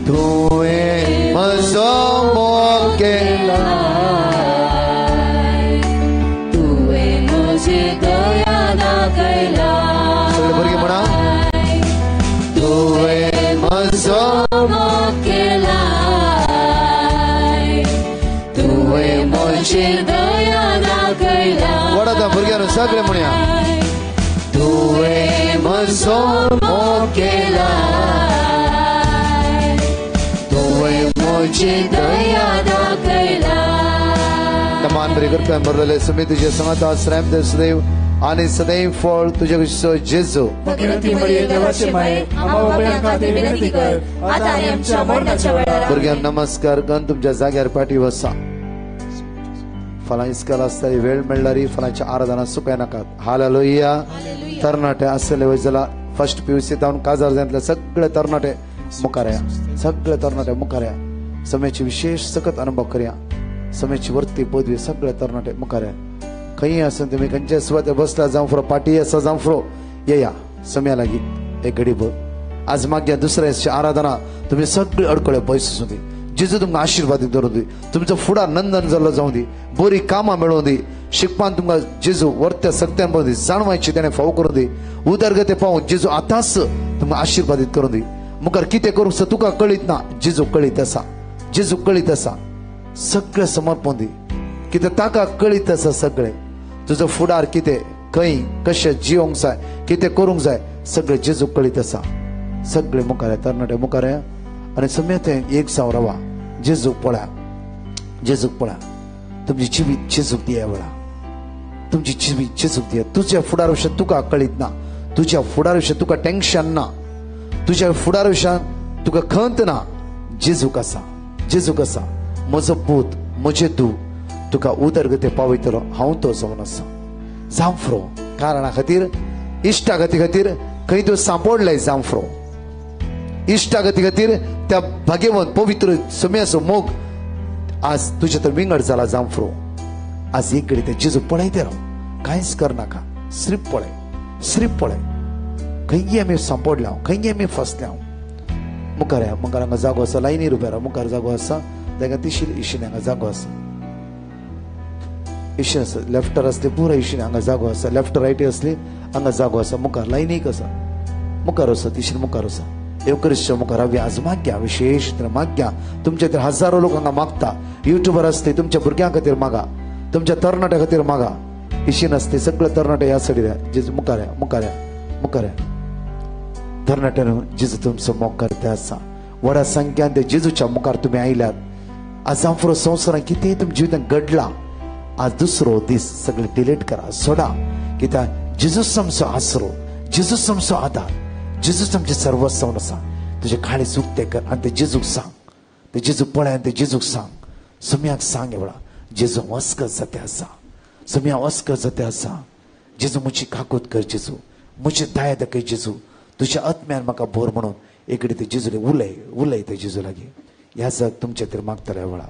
तुवें म्हजो मोग केला, तुवें म्हजी दया दाखयला. सगळे भुरगीं म्हणा, तुवें म्हजो मोग केला, तुवें म्हजी दया दाखयला. वडाता भुरग्यांनो सगळे म्हणया, तुवें म्हजो मोग केला, तुवें म्हजी दया दाखयला. मान बरी कृपयान भरलेले सुमी तुझे सांगाता श्रम देव सदैव आणि सदैव फळ तुझ्या जेजू. भुरग्यांक नमस्कार करून तुमच्या जाग्यार पाठी बसा. फाल्यां इस्काल आसता वेळ मेळ्ळारी फाल्यांच्या आराधना चुकाय नाकात. हालेलुया. तरणाटे आसले वय जाल्यार फर्स्ट पीयूसी जावन काजार जातले सगळे तरणाटे मुखार या. सगळे तरणाटे मुखार या. समयाची विशेष सकत अनुभव करया. समयाची वर्ती पदवी सगळे तरणाटे मुखार या. खंय आसून तुमी खंयच्या सुवातेर बसला जावं फ्रो पाटी आसा जावं फ्रो येया समया लागीं एक घडी भर. आज मागया दुसऱ्या आराधना तुमी सगळे अडकळे पयस आसूं दी. जेजू तुमकां आशिर्वाद दवरूं दी. तुमचो फुडार नंदन जाल्लो जावं दी. बरी कामां मेळोवं दी. शिकपान तुमकां जेजू वर्त्या सक्त्यान बरोवं दी. जाणवायची तेणें फावो करूं दी. उदरगते पावूं जेजू आतांच तुमकां आशिर्वादीत करूं दी. मुखार कितें करूंक सो तुका कळीत ना, जेजू कळीत आसा. जेजू कळीत आसा. सगळें समर्पण दी. कितें ताका कळीत आसा सगळें. तुजो फुडार कितें खंय कशें जिवंक जाय कितें करूंक जाय सगळें जेजू कळीत आसा. सगळे मुखार या तरणाटे मुखार या आनी सम्या तें एक जावं रावा. जेजूक पळया, जेजूक पळया. तुमची जिवीत जेजूक दिया वेळा. तुमची जिवीत जेजूक दिया. तुज्या फुडार विशयान तुका कळीत ना, तुज्या फुडार विशयान तुका टेन्शन ना, तुज्या फुडार विशयान तुका खंत ना. जेजूक आसा, जेजूक आसा. म्हजो पूत म्हजें धूव तुका उदरगते पावयतलो हांव तो जावन आसा. जांफ्रो कारणा खातीर इश्टागती खातीर खंय तूं सांपडलय जांफ्रो. इश्टागती खातीर त्या भाग्यवंत पवित्र सम्याचो मोग आज तुजे तर विंगड जाला जांफ्रो. आज एक घडी तें जेजू पळयते राव. कांयच करनाका. स्रीप पळय, स्रीप पळय. खंय आमी सांपडल्या, खंय आमी फसल्या. मुखार या, मुखार हांगा जागो आसा. लायनीर उबे राव. मुखार जागो आसा. ताका तिशील इशीन हांगा जागो आसा. इशीन आसा. लेफ्टर आसली पुरो इशीन हांगा जागो आसा. लेफ्ट रायट आसली हांगा जागो आसा. मुखार लायनीक आसा. मुखार आसा तिशीन मुखार आसा. येवक्रिस्ताच्या मुखार हांवें आज मागया विशेश मागया. तुमच्या तर हजारो लोक हांगा मागता. युट्यूबर आसले तुमच्या भुरग्यां खातीर मागा, तुमच्या तरणाट्या खातीर मागा. इशीन आसले सगळे तरणाटे ह्या सायडीन जेजू मुखार या, मुखार या, मुखार या. तरणाट्यान जेजू तुमचो मोग करता आसा. व्हडा संख्यान ते जेजूच्या मुखार तुमी आयल्यात. आज जांफ्रो संवसारांत कितेंय तुमच्या जिवितांत घडलां आज दुसरो दीस सगळें डिलीट करा, सोडा. कित्याक जेजूच आमचो आसरो, जेजूच आमचो आदार, जेजूच आमचें सर्वस्व आसा. तुजें काळीज उक्तें कर आनी ते जेजूक सांग. ते जेजूक पळय आनी ते जेजूक सांग. सम्याक सांग एवढा जेजू वस्कत जाते आसा. सम्या वस्कत जाते आसा. जेजू म्हजी काकूत कर, जेजू म्हजी दया दाखय, जेजू तुज्या आत्म्यान म्हाका भर म्हणून एकडे ते जेजूले उलय, उलय ते जेजू लागीं. ह्या जग तुमच्या खातीर मागतले वेळा.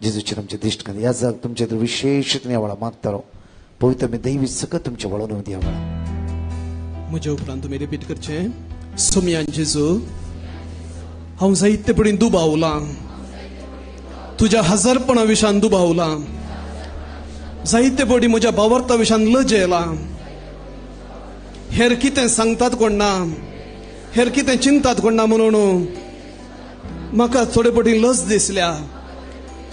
जेजूचेर आमचे दिश्ट कर. ह्या जग तुमच्या खातीर विशेश वेळा मागतालो. पवित्र मी दैवी सकत तुमच्या वळोवन ह्या वेळा. म्हज्या उपरांत तुमी रिपीट करचें. सोमयान जेजू हांव जायते पडीन दुबावलां, तुज्या हजारपणा विशान दुबावलां, जायते पडी म्हज्या बावर्ता विशान लजेलां. हेर कितें सांगतात कोण ना, हेर कितें चिंतात कोण ना म्हणून म्हाका थोडे पटी लज दिसल्या.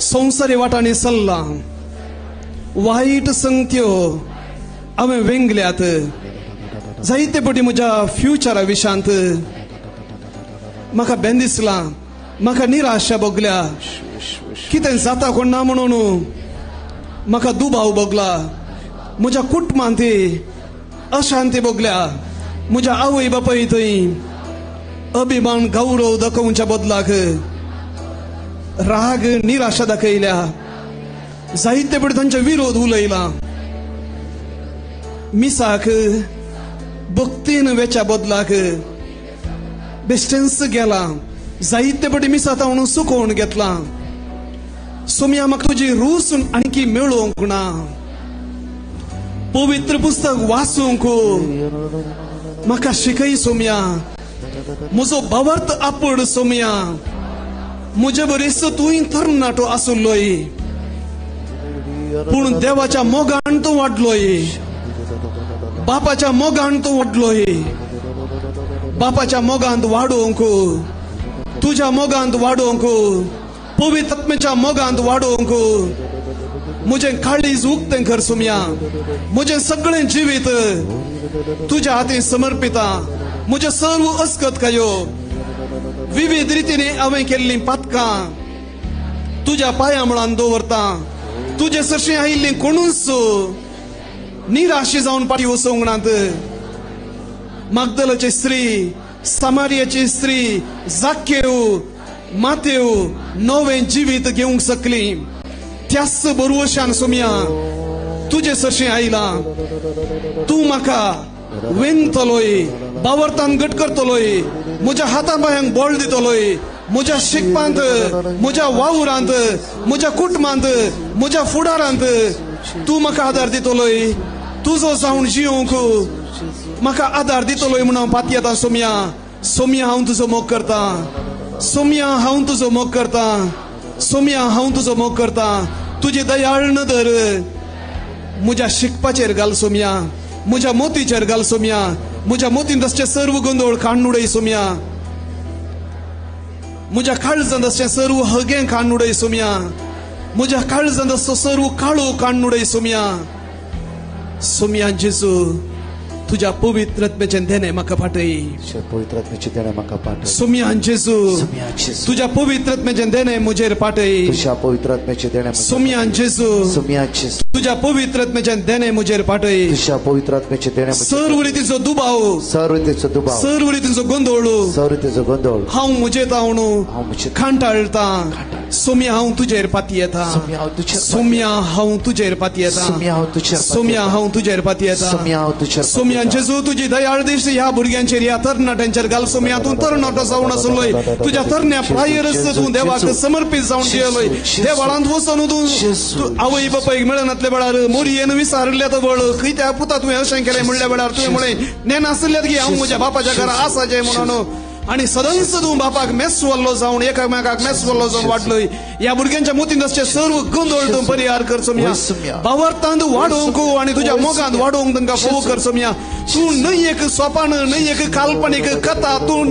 संवसारी वाटांनी चल्लां, वायट संगत्यो हांवें वेंगल्यात. जायते पटी म्हज्या फ्युचरा विशांत म्हाका बेन दिसलां, म्हाका निराशा भोगल्या, कितें जाता कोण ना म्हणून म्हाका दुबाव भोगला, म्हज्या कुटुंबांत अशांती भोगल्या, म्हज्या आवय बापाय थंय अभिमान गौरव दाखोवच्या बदलाक राग निराशा दाखयल्या, जायते पटी तांचे विरोध उलयला, मिसाक भक्तीन वेच्या बदलाक बेश्टेंच गेला, जायते पटी मिसा ताणून सुकोवन घेतला. सोम्या म्हाका तुजी रूच आणखी मेळोवंक ना, पवित्र पुस्तक वाचूंक म्हाका शिकय सोम्या, म्हजो भावार्थ आपूड सोम्या, म्हजे बरीच तूं तरणाटो आसलोय पूण देवाच्या मोगान तूं वाडलोय, बापाच्या मोगान तूं वाडलोय, बापाच्या मोगांत वाडोवंक, तुज्या मोगांत वाडोवंक, पवित्र आत्म्याच्या मोगांत वाडोवंक म्हजें काळीज उक्तें कर सोम्या, म्हजें सगळें जिवीत तुज्या हातीन समर्पिता, म्हजें सर्व अस्कत कायो विविध रितीने हांवें केल्लीं पातकां तुज्या पांया मुळान दवरता, तुजे सरशीं आयिल्लीं कोणूच निराशी जावन फाटीं वचूंक नात. मागदलाची स्त्री, सामारियाची स्त्री, जाकेव, मातेव नवें जिवीत घेवंक शकली त्याच बरवशान सोम्या तुजे सरशीं आयला, तूं म्हाका वेंगतलोय, बावरतान घट करतलोय, म्हज्या हाता पांयांक बळ दितलोय, म्हज्या शिकपांत, म्हज्या वावरांत, म्हज्या कुटुंबांत, म्हज्या फुडारांत तूं म्हाका आदार दितलोय, तुजो जावन जिवंक म्हाका आदार दितलोय म्हणून हांव पातयेता सोम्या. सोम्या हांव तुजो मोग करता, सोम्या हांव तुजो मोग करता, सोम्या हांव तुजो मोग करता, तुजी दयाळ नदर म्हज्या शिकपाचेर घाल सोम्या, म्हज्या मोतीचेर घाल सोम्या, म्हज्या मोतीन आसचे सर्व गोंदोळ काडून उडय सोम्या, म्हज्या काळजांत आसचें सर्व हगें काडून उडय सोम्या, म्हज्या काळजांत आसचो सर्व काळो काडून उडय सोम्या. सोम्या जेजू तुज्या पवित्र आत्म्याचें देणें म्हाका पाटय, पवित्र आत्म्याचें देणें म्हाका पाटय. सोम्या जेजू तुज्या पवित्र आत्म्याचें देणें म्हजेर पाटय, तुज्या पवित्र आत्म्याचें देणें. सोम्या जेजू सोम्या जेजू तुज्या पवित्र आत्म्याचें देणें म्हजेर पाटय, तुज्या पवित्र आत्म्याचें देणें. सर्व रितीचो दुबाव, सर्व रितीचो दुबाव, सर्व रितीचो गोंदोळ, सर्व रितीचो गोंदोळ हांव म्हजे तावन कांटाळटा. सोम्या हांव तुजेर पातयेता, सोम्या हांव तुजेर पातयेता, सोम्या हांव तुजेर पातयेता. सोम्या जेजू तुजी दयाळ दिश्ट ह्या भुरग्यांचेर, ह्या तरणाट्यांचेर घाल सोम्या. तूं तरणाटो जावन आसलोय, तुज्या तरण्या प्रायरच तूं देवाक समर्पीत जावन गेलोय, देवळांत वचून तूं आवय बापायक मेळनातल्या वेळार मोरयेन विसारल्या तो वळ खंय त्या पुता तुवें अशें केलें म्हणल्या वेळार तुवें म्हळें नेनासल्यात की हांव म्हज्या बापाच्या घरा आसाचें म्हणून, आनी सदांच तूं बापाक मेसवल्लो जावन एकामेकाक मेसवल्लो जावन वाडलोय. ह्या भुरग्यांच्या मोतींत आसचे सर्व गोंदळ तूं परिहार कर सोम्या, भावार्थांत वाडोवंक आनी तुज्या मोगांत वाडोवंक तांकां फोव कर सोम्या. तूं न्हय एक सोपान, न्हय एक काल्पनीक कथा, तूं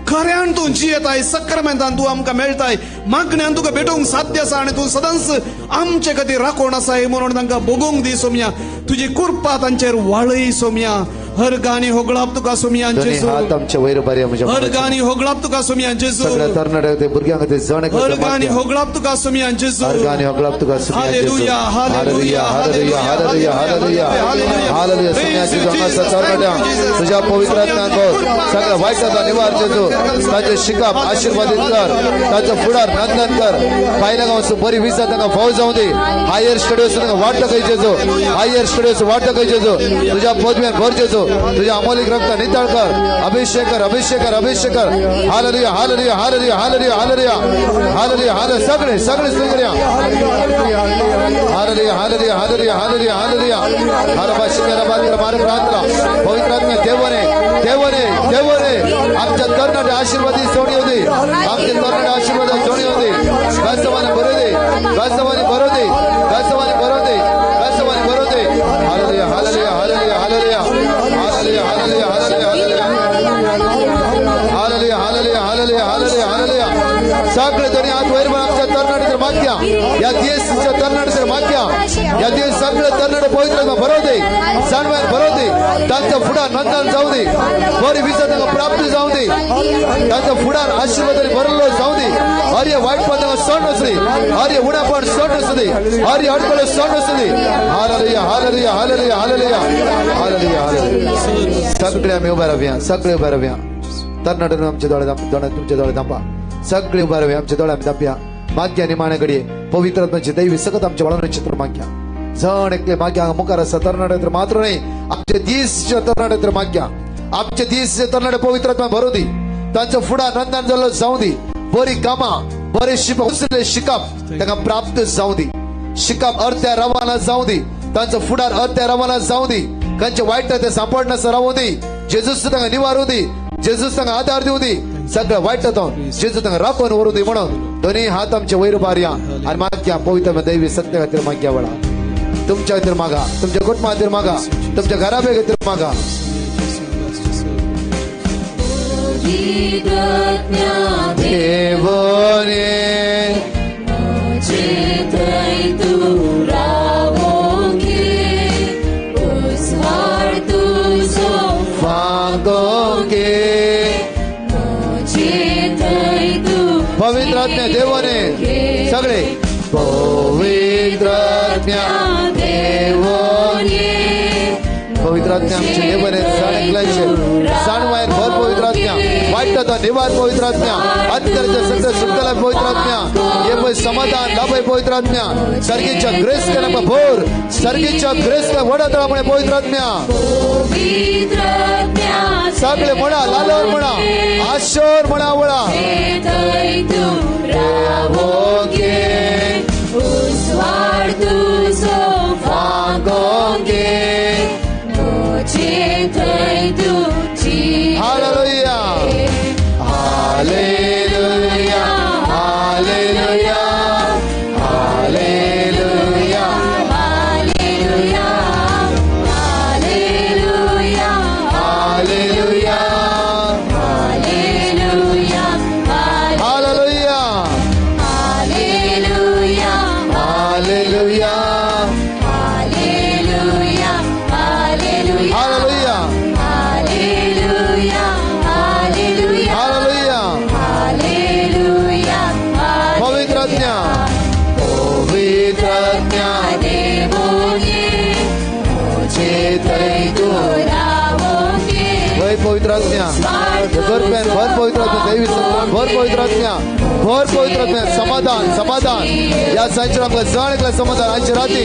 खऱ्यान तूं जियेताय, सक्रमेंतान तूं आमकां मेळटाय, मागण्यान तुका भेटोवंक साध्य आसा आनी तूं सदांच आमचे खातीर राखण आसाय म्हणून तांकां भोगोवंक दी सोम्या. तुजी कृपा तांचेर वाळय सोम्या. हर गाणी होगळाप तुका सोम्या जेजू, हर गाणी होगळाप तुका सोम्या जेजू, हर गाणी होगळाप तुका सोम्या जेजू. Hallelujah, hallelujah, hallelujah, hallelujah, hallelujah. सोम्या जेजू तुझ्या पवित्र आत्म्यान सगळ्या वायटाचा निवार जेजू, ताचे शिकप आशीर्वादित कर, ताचो फुडार नंदन कर, पायल्या गांवचो बरी विजा तांकां फाव जावं दी, हायर स्टडियोस तांकां वाट दाखय जेजू, हायर स्टडियोस वाट दाखय जेजू, तुझ्या पदव्यान भर जेजू, तुझ्या अमोलिक रक्त नितळ कर, अभिषेक कर, अभिषेक कर, अभिषेक कर. Hallelujah, hallelujah, hallelujah, hallelujah, hallelujah, hallelujah, hallelujah. सगळे सगळे सगळे hallelujah, hallelujah, hallelujah, hallelujah, hallelujah. हरबा शिकरबा मार्ग प्रार्थना पवित्र आत्मा देवने देवने देवने आमच्या तरणाटे आशीर्वादी सोडी होती, आमच्या तरणाटे आशीर्वाद सोडी होती. वास्तवाने भरू दे, वास्तवाने भरू दे, वास्तवाने भरू दे, वास्तवाने भरू दे. Hallelujah, hallelujah, hallelujah, hallelujah, hallelujah, hallelujah, hallelujah, hallelujah, hallelujah, hallelujah, hallelujah, hallelujah. सगळे जणी हात वयर आमच्या तरणाट्याच्या मागया, ह्या देशाच्या तरणाट्याच्या मागया, ह्या देश सगळे तरणाटे पवित्र भरव दे, जाणवायन भरव दे, तांच्या फुडार नंदन जाऊ दे, बरी विजा तांकां प्राप्त जाऊ दे, तांच्या फुडार आशीर्वादाने भरलो जाऊ दे. हर वाईटपण तांकां सण आसू दे, हर उणापण सण आसू दे, हर अडकळ सण आसू दे. Hallelujah, hallelujah, hallelujah, hallelujah, hallelujah, hallelujah. सगळे आम्ही उभे रावया, सगळे उभे रावया. तरणाट्यांनो आमच्या दोळे, तुमच्या दोळे धांपा. सगळे उभे रावया, आमच्या दोळे आम्ही धांपया. माग्या निमाण्या घडये पवित्र आत्म्याचे दैवी सगळं आमच्या बाळांनो चित्र माग्या. जण एकले माग्या मुखार आसा तरणाटे तर मात्र न्हय, आमचे दीस तरणाटे तर माग्या. आमचे दीस तरणाटे पवित्र आत्मा भरू दी, तांच्या फुडार नंदन जाल्लो जावं दी. बरी कामां, बरे शिकप शिकप तांकां प्राप्त जावं दी. शिकप अर्ध्या रवाना जावं दी, तांचो फुडार अर्ध्या रवाना जावं दी. खंयचे वायट ते सांपडनासतना रावूं दी. जेजूस तांकां निवारूं दी, जेजूस तांकां आदार दिवं दी. सगळें वायट तो जेजू तांकां राखून व्हरूं दी. म्हणून दोनूय हात आमचे वयर उबारया आनी मागया पवित्र दैवी सत्य खातीर मागया. वेळा तुमच्या खातीर मागा, तुमच्या कुटुंबा खातीर मागा, तुमच्या घराब्या खातीर मागा. देवने पवित्र आत्म्या देवाने सगळे पवित्र आत्म्या देवाने, पवित्र आत्म्या आमचे देवाने जाण जाणवायर भर पवित्र आत्म्या, वाईट निवार पवित्र आत्म्या, अंतरच्या सगळ्या सुटकाला पवित्र आत्म्या, ये समाधान लाभय पवित्र आत्म्या, सर्गीच्या ग्रेस केला भोर, सर्गीच्या ग्रेस वडातळामुळे पवित्र आत्म्या. सगळे म्हणा, लालावर म्हणा, आशोर म्हणा, वळा hallelujah, hallelujah, hallelujah, hallelujah, hallelujah, hallelujah, hallelujah, hallelujah, hallelujah, hallelujah. पवित्र आत्म्या, पवित्र आत्म्या भय पवित्र आत्म्या, भर पवित्र आत्म्या, दैवी भर पवित्र आत्म्या, भर पवित्र आत्म्या. समाधान, समाधान या सांच्या आमकां जण एकल्या समाधान. आजची राती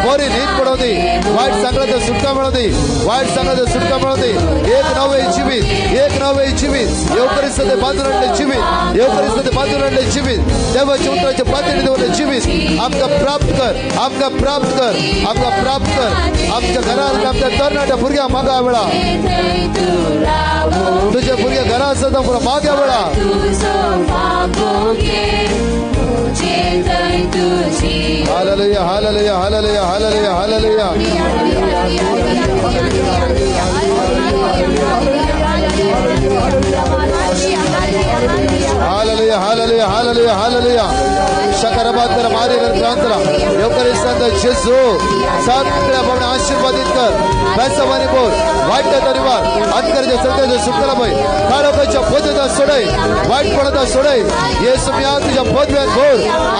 बरी न्हीद पडोवं दी, वायट सांगला सुटका मेळोवं दी, वायट सांगला सुटका मेळोवं दी. एक नवे जिवीत, एक नवे जिवीत, येवकरिस्त ते बाजून हाडलें जिवीत, येवकरिस्त ते बाजून हाडलें जिवीत, देवाच्या उतराचे पातळी दवरलें जिवीत आमकां प्राप्त कर, आमकां प्राप्त कर, आमकां प्राप्त कर. आमच्या घरांत आमच्या तरणाट्या भुरग्यांक मागा वेळा, तुझ्या भुरग्या घरा आसा माग्या वेळा. Hallelujah, hallelujah, hallelujah, hallelujah, hallelujah. Hallelujah, hallelujah, hallelujah, hallelujah. शकरबातर मारी ग्रंथरा योकरिस्तांत जेजू सगळ्या भावना आशीर्वादित कर. पैसावानी बोल, वाईट परिवार अंतरच्या सत्याच्या सुटकाला बाई, काळोखाच्या पदव्या सोडाय, वाईटपणाचा सोडाय. येसू म्या तुझ्या पदव्यात भर,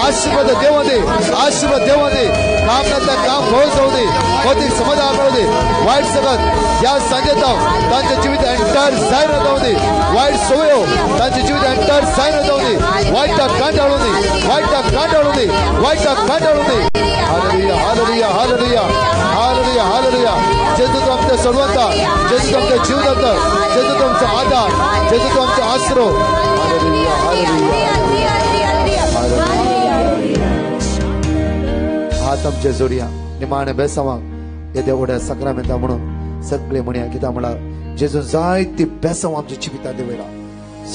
आशीर्वाद देव दे, आशीर्वाद देव दे. काम नसता काम भोव जाऊ दे, भौतिक समाधान मिळू दे. वाईट सगळं या सांगेत तांच्या जिवीत एंटायर जायन जाऊ दे. वाईट सवयो तांच्या जिवीत एंटायर जायन जाऊ दे. वाईटाक कांटाळू दे, वाईटाक कांटाळू दे, वाईटाक कांटाळू दे. Hallelujah, hallelujah, hallelujah, hallelujah, hallelujah. जेजू तू आमच्या सोडवता, जेजू तू आमच्या जीव दाता, जेजू तू आमचा आधार, जेजू तू आमचा आसरो. Hallelujah, hallelujah. हात आमचे जोडया निमाणे बेसावांक येद्या व्हड्या साक्रामेंता म्हणून सगळे म्हणया. कित्याक म्हळ्यार जेजू जायती बेसांव आमच्या जिवितांत देवयला,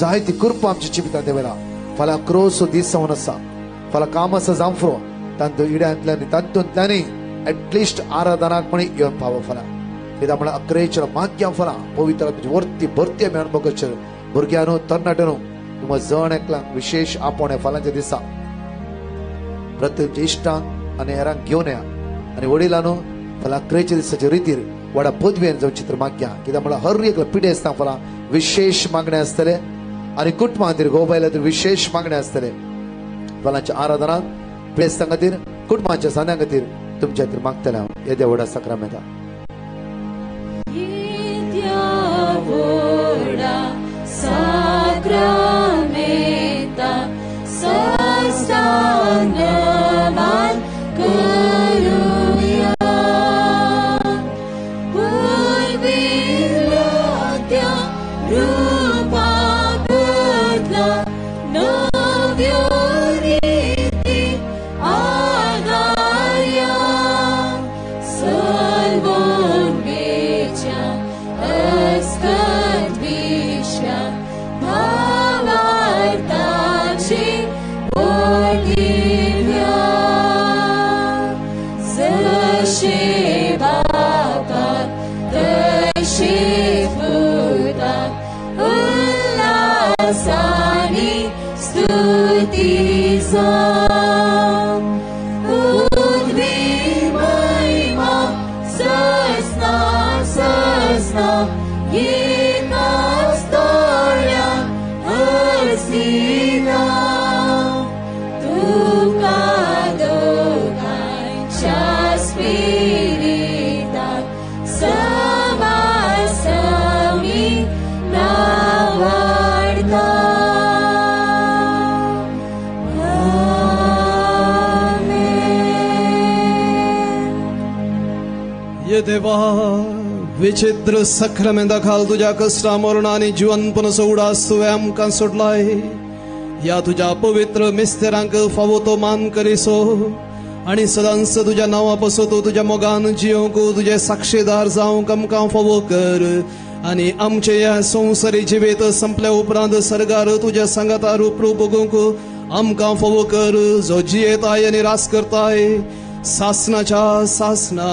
जायती कृपा आमच्या जिवितांत देवयला. फाल्यां क्रोस दीस जावन आसा, फाल्यां काम आसा जावं तांतूं इड्यांतल्यानी तातूंतल्यानी एटलिस्ट आराधनाक म्हण येवन पावो फाल्यां. कित्याक म्हळ्यार अकरेच्या माग्या फाल्यां पवित्र वरती भरती आमी अणभव करचे. भुरग्यांनो, तरणाट्यांनो, तुमकां जण एकल्यांक विशेश आपोवणें फाल्यांच्या दिसा. प्रत्येक इश्टांक आनी हेरांक घेवन या आनी वडिलांनो फाल्यां अकरेच्या दिसाच्या रितीर व्हडा पदवेन जावन चित्र मागया. कित्याक म्हळ्यार हर एक पिडेस्तांक फाल्यां विशेश मागणें आसतलें आनी कुटुंबा खातीर घोव बायले खातीर विशेश मागणें आसतलें. फाल्यांच्या आराधनाक पिडेस्तां खातीर कुटुंबाच्या सांद्यां खातीर तुमच्या खातीर मागतलें हांव. येद्या व्हडा साक्रामेंता. देवा विचित्र सक्रमेंता खाल तुज्या कश्टा मरणा आनी जिवनपणाचो उडास तुवें आमकां सोडलाय. ह्या तुज्या पवित्र मिस्तेरांक फावो तो मान करिसो आनी सदांच तुज्या नांवा पासत तुज्या मोगान जियोंक तुजे साक्षीदार जावंक आमकां फावो कर आनी आमचे ह्या संवसारी जिवीत संपल्या उपरांत सर्गार तुज्या सांगाता रूप रूप बघूंक आमकां फावो कर, जो जियेताय आनी रास करताय सासनाच्या सासना.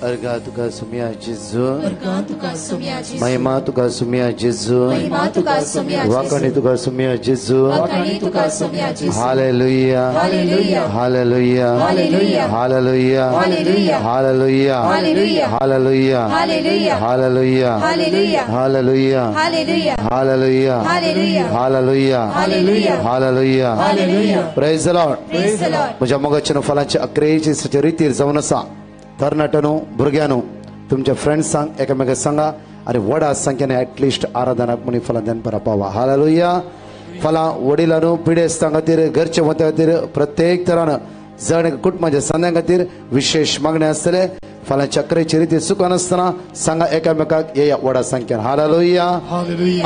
अर्घा तुका सुम्या जेजू, महिमा तुका सुम्या जेजू, वाकणी तुका सुम्या जेजू. Hallelujah, hallelujah, hallelujah, hallelujah, hallelujah, hallelujah, hallelujah, hallelujah, hallelujah, hallelujah. Praise the Lord. म्हज्या मोगाच्या फलांचे अकरेचे रितीर जावन आसा. तरणाट्यानो भुरग्यांनो तुमच्या फ्रेंड्सांक एकामेकांक सांगा आनी व्हडा संख्येन एटलिस्ट आराधनाक म्हणून फलां दनपारां पावा. हालेलुया. फलां वडिलांनो पिडेस्तां खातीर घरच्या मतां खातीर प्रत्येक तरान जण कुटुंबाच्या संद्यां खातीर विशेश मागणें आसतलें. फाल्यां चक्रेची रिती चुकून नासतना सांगा एकामेकाक येया व्हडा संख्येन. हालेलुया.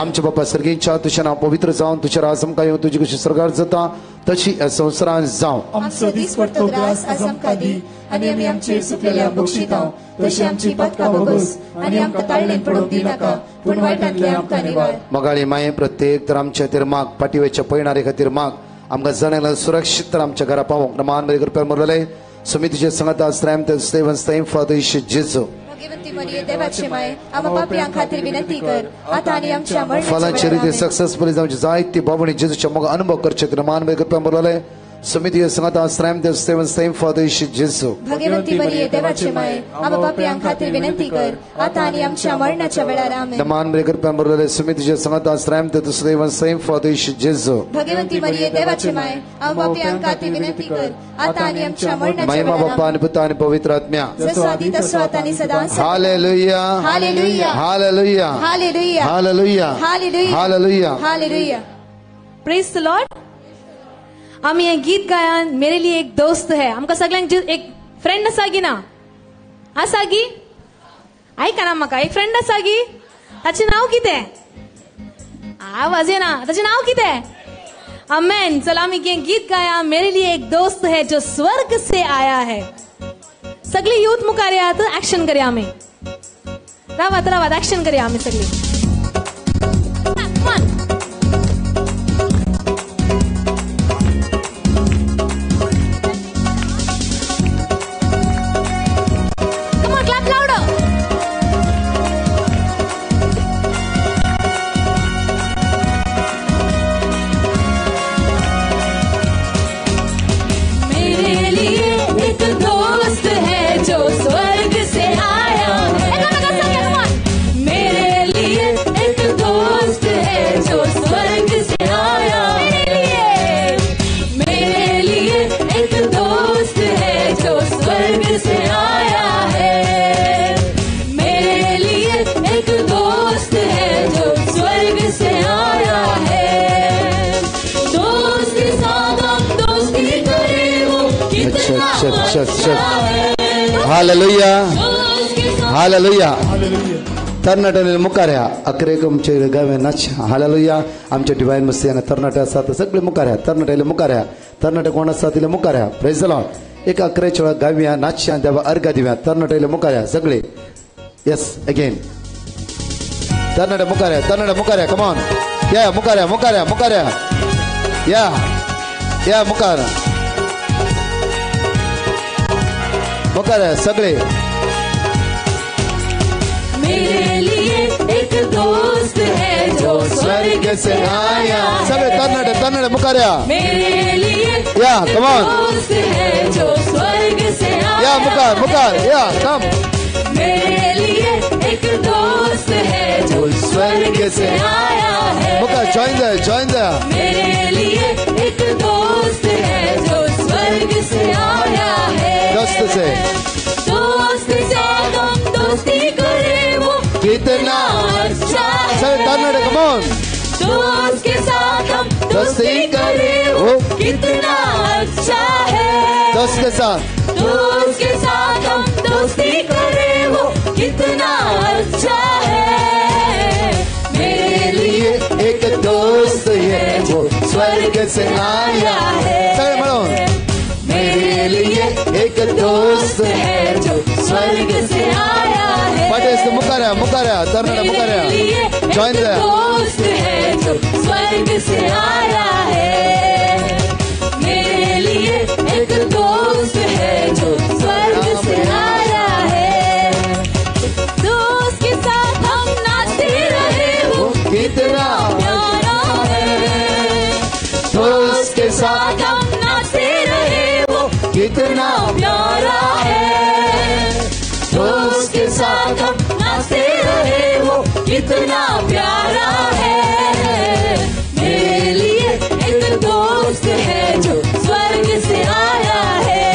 आमच्या बापा सर्गीच्या तुझ्या नांव पवित्र जावन तुझ्या राज आमकां येवं, तुजी कशी सरकार जाता तशी संवसारान जावं. आमचो दिसपडतो ग्रास आज आमकां दी आनी आमी आमचेर चुकलेल्या बक्षितांव तशी आमची पातकां भोगोस आनी आमकां ताळणेन पडूंक दिनाका पूण वायटांतले आमकां निवार. मोगाळी माये प्रत्येक तर आमच्या खातीर माग, पाटिवेच्या पयणारे खातीर माग, आमकां जणांक सुरक्षीत तर आमच्या घरा पावोवंक मान बरी कृपा मुरले समितीचे संगत आश्रय सेवन सैम फादर जेजू. फलांचे रिती सक्सेसफुली जावची जायती बाबणी जेजूच्या मोग अनुभव करचे मान बरी कृपा मुरले समिती संगता श्रम देव सेवन सेम फादर जेसू. भगवंती मरिये देवाचे माये आम्हा पाप्यां खातीर विनंती कर आता आणि आमच्या मरणाच्या वेळार. आमेन. मान ब्रेकर पेंबरले समितीच्या संगता श्रम देव सेवन सेम फादर जेसू. भगवंती मरिये देवाचे माये आम्हा पाप्यां खातीर विनंती कर आता आणि आमच्या मरणाच्या महिमा वेळार. बाप्पा आणि पुता आणि पवित्र आत्म्या. जसो आधी तसो आता आणि सदा. Hallelujah hallelujah hallelujah hallelujah hallelujah hallelujah hallelujah hallelujah. Praise the Lord. आम्ही हे गीत गायन मेरे लिए एक दोस्त है. आमकां सगळ्यांक एक फ्रेंड आसा गी ना? आसा गी? आयका ना म्हाका एक फ्रेंड आसा गी? ताचें नांव कितें? आवाज येना. ताचें नांव कितें? आमेन. चल आमी गीत गाया मेरे लिए एक दोस्त है जो स्वर्ग से आया है. सगळी यूथ मुखार येयात, ऍक्शन करया आमी. रावात रावात ऍक्शन करया आमी सगळी. Come on. Come on, clap louder. मेरे लिए एक दोस्त है जो स्वर्ग से आया है. मेरे लिए एक दोस्त है जो स्वर्ग से आया. मेरे लिए एक दोस्त है जो स्वर्ग से आया है. मेरे लिए एक दोस्त है जो स्वर्ग से आया है. दोस्त के साथ हम दोस्ती करें वो कितना अच्छा, अच्छा, अच्छा. अच्छा है. हालेलुया दोस्त के साथ हालेलुया. तरणाट्यांनी मुखार या अकरेक आमचे गावे नाच. हालेलुया. आमच्या डिवायन मस्ती हांगा तरणाटे आसा ते सगळे मुखार या. तरणाट्याले मुखार या. तरणाटे कोण आसा तिले मुखार या. Praise the Lord. एक अकरेच्या वेळार गावया नाचया देवा अर्घा दिवया. तरणाट्याले मुखार या सगळे. येस अगेन तरणाटे मुखार या. तरणाटे मुखार या. कमॉन या मुखार या मुखार या मुखार या या या मुखार मुखार या सगळे. मेरे लिए एक दोस्त है जो स्वर्ग से आया. सगळे तरणाटे तरणाटे मुखार या. मेरे लिए या एक कमॉन दोस्त है जो स्वर्ग से आया. या मुखार मुखार या कम. मेरे लिए एक दोस्त है जो स्वर्ग से आया है. मुखार जॉइन जाय जॉइन जाय. मेरे लिए एक दोस्त है जो स्वर्ग से आया है. दोस्त से दोस्त के साथ हम दोस्ती करें वो कितना अच्छा सगळे है. तरणाटे कमॉन. दोस्त के साथ हम दोस्ती करें वो कितना अच्छा है. दोस्त के साथ दोस्त के साथ हम दोस्ती करें वो कितना अच्छा है. मेरे लिए एक दोस्त है जो स्वर्ग से आया है. सगळे म्हणून मेरे लिए एक दोस्त है जो स्वर्ग से आया है. पाटेस मुखार या मुखार या तरणाटे मुखार मेरे या लिए जॉइन एक जाय. दोस्त है जो स्वर्ग से आया है. मेरे लिए एक दोस्त है जो स्वर्ग से आया है. दोस्त के साथ हम नाचते रहे वो कितना प्यारा है. दोस्त के साथ हम नाचते रहे वो कितना प्यारा है. दोस्त के साथ हम नाचते रहे वो कितना प्यारा है. मेरे लिए एक दोस्त है जो स्वर्ग से आया है.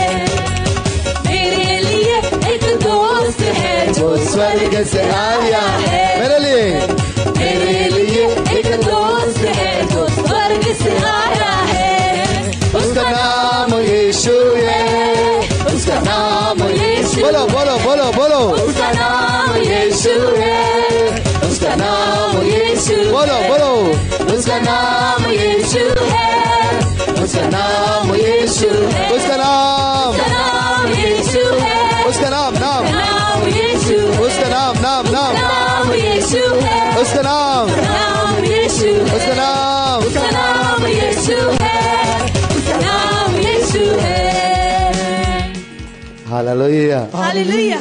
मेरे लिए एक दोस्त है जो स्वर्ग से आया है. मेरे लिए मेरे लिए एक दोस्त है जो स्वर्ग से आया है. उसका नाम यीशु है. उसका नाम यीशु. बोलो बोलो बोलो बोलो. उसका नाम यीशु है. उसका नाम यीशु. बोलो बोलो. उसका नाम यीशु है. उसका नाम यीशु है. उसका नाम उसका नाम यीशु है. उसका नाम नाम नाम यीशु. उसका नाम नाम नाम नाम यीशु है. उसका नाम नाम यीशु. उसका नाम उसका नाम यीशु है. उसका नाम यीशु है. Hallelujah hallelujah.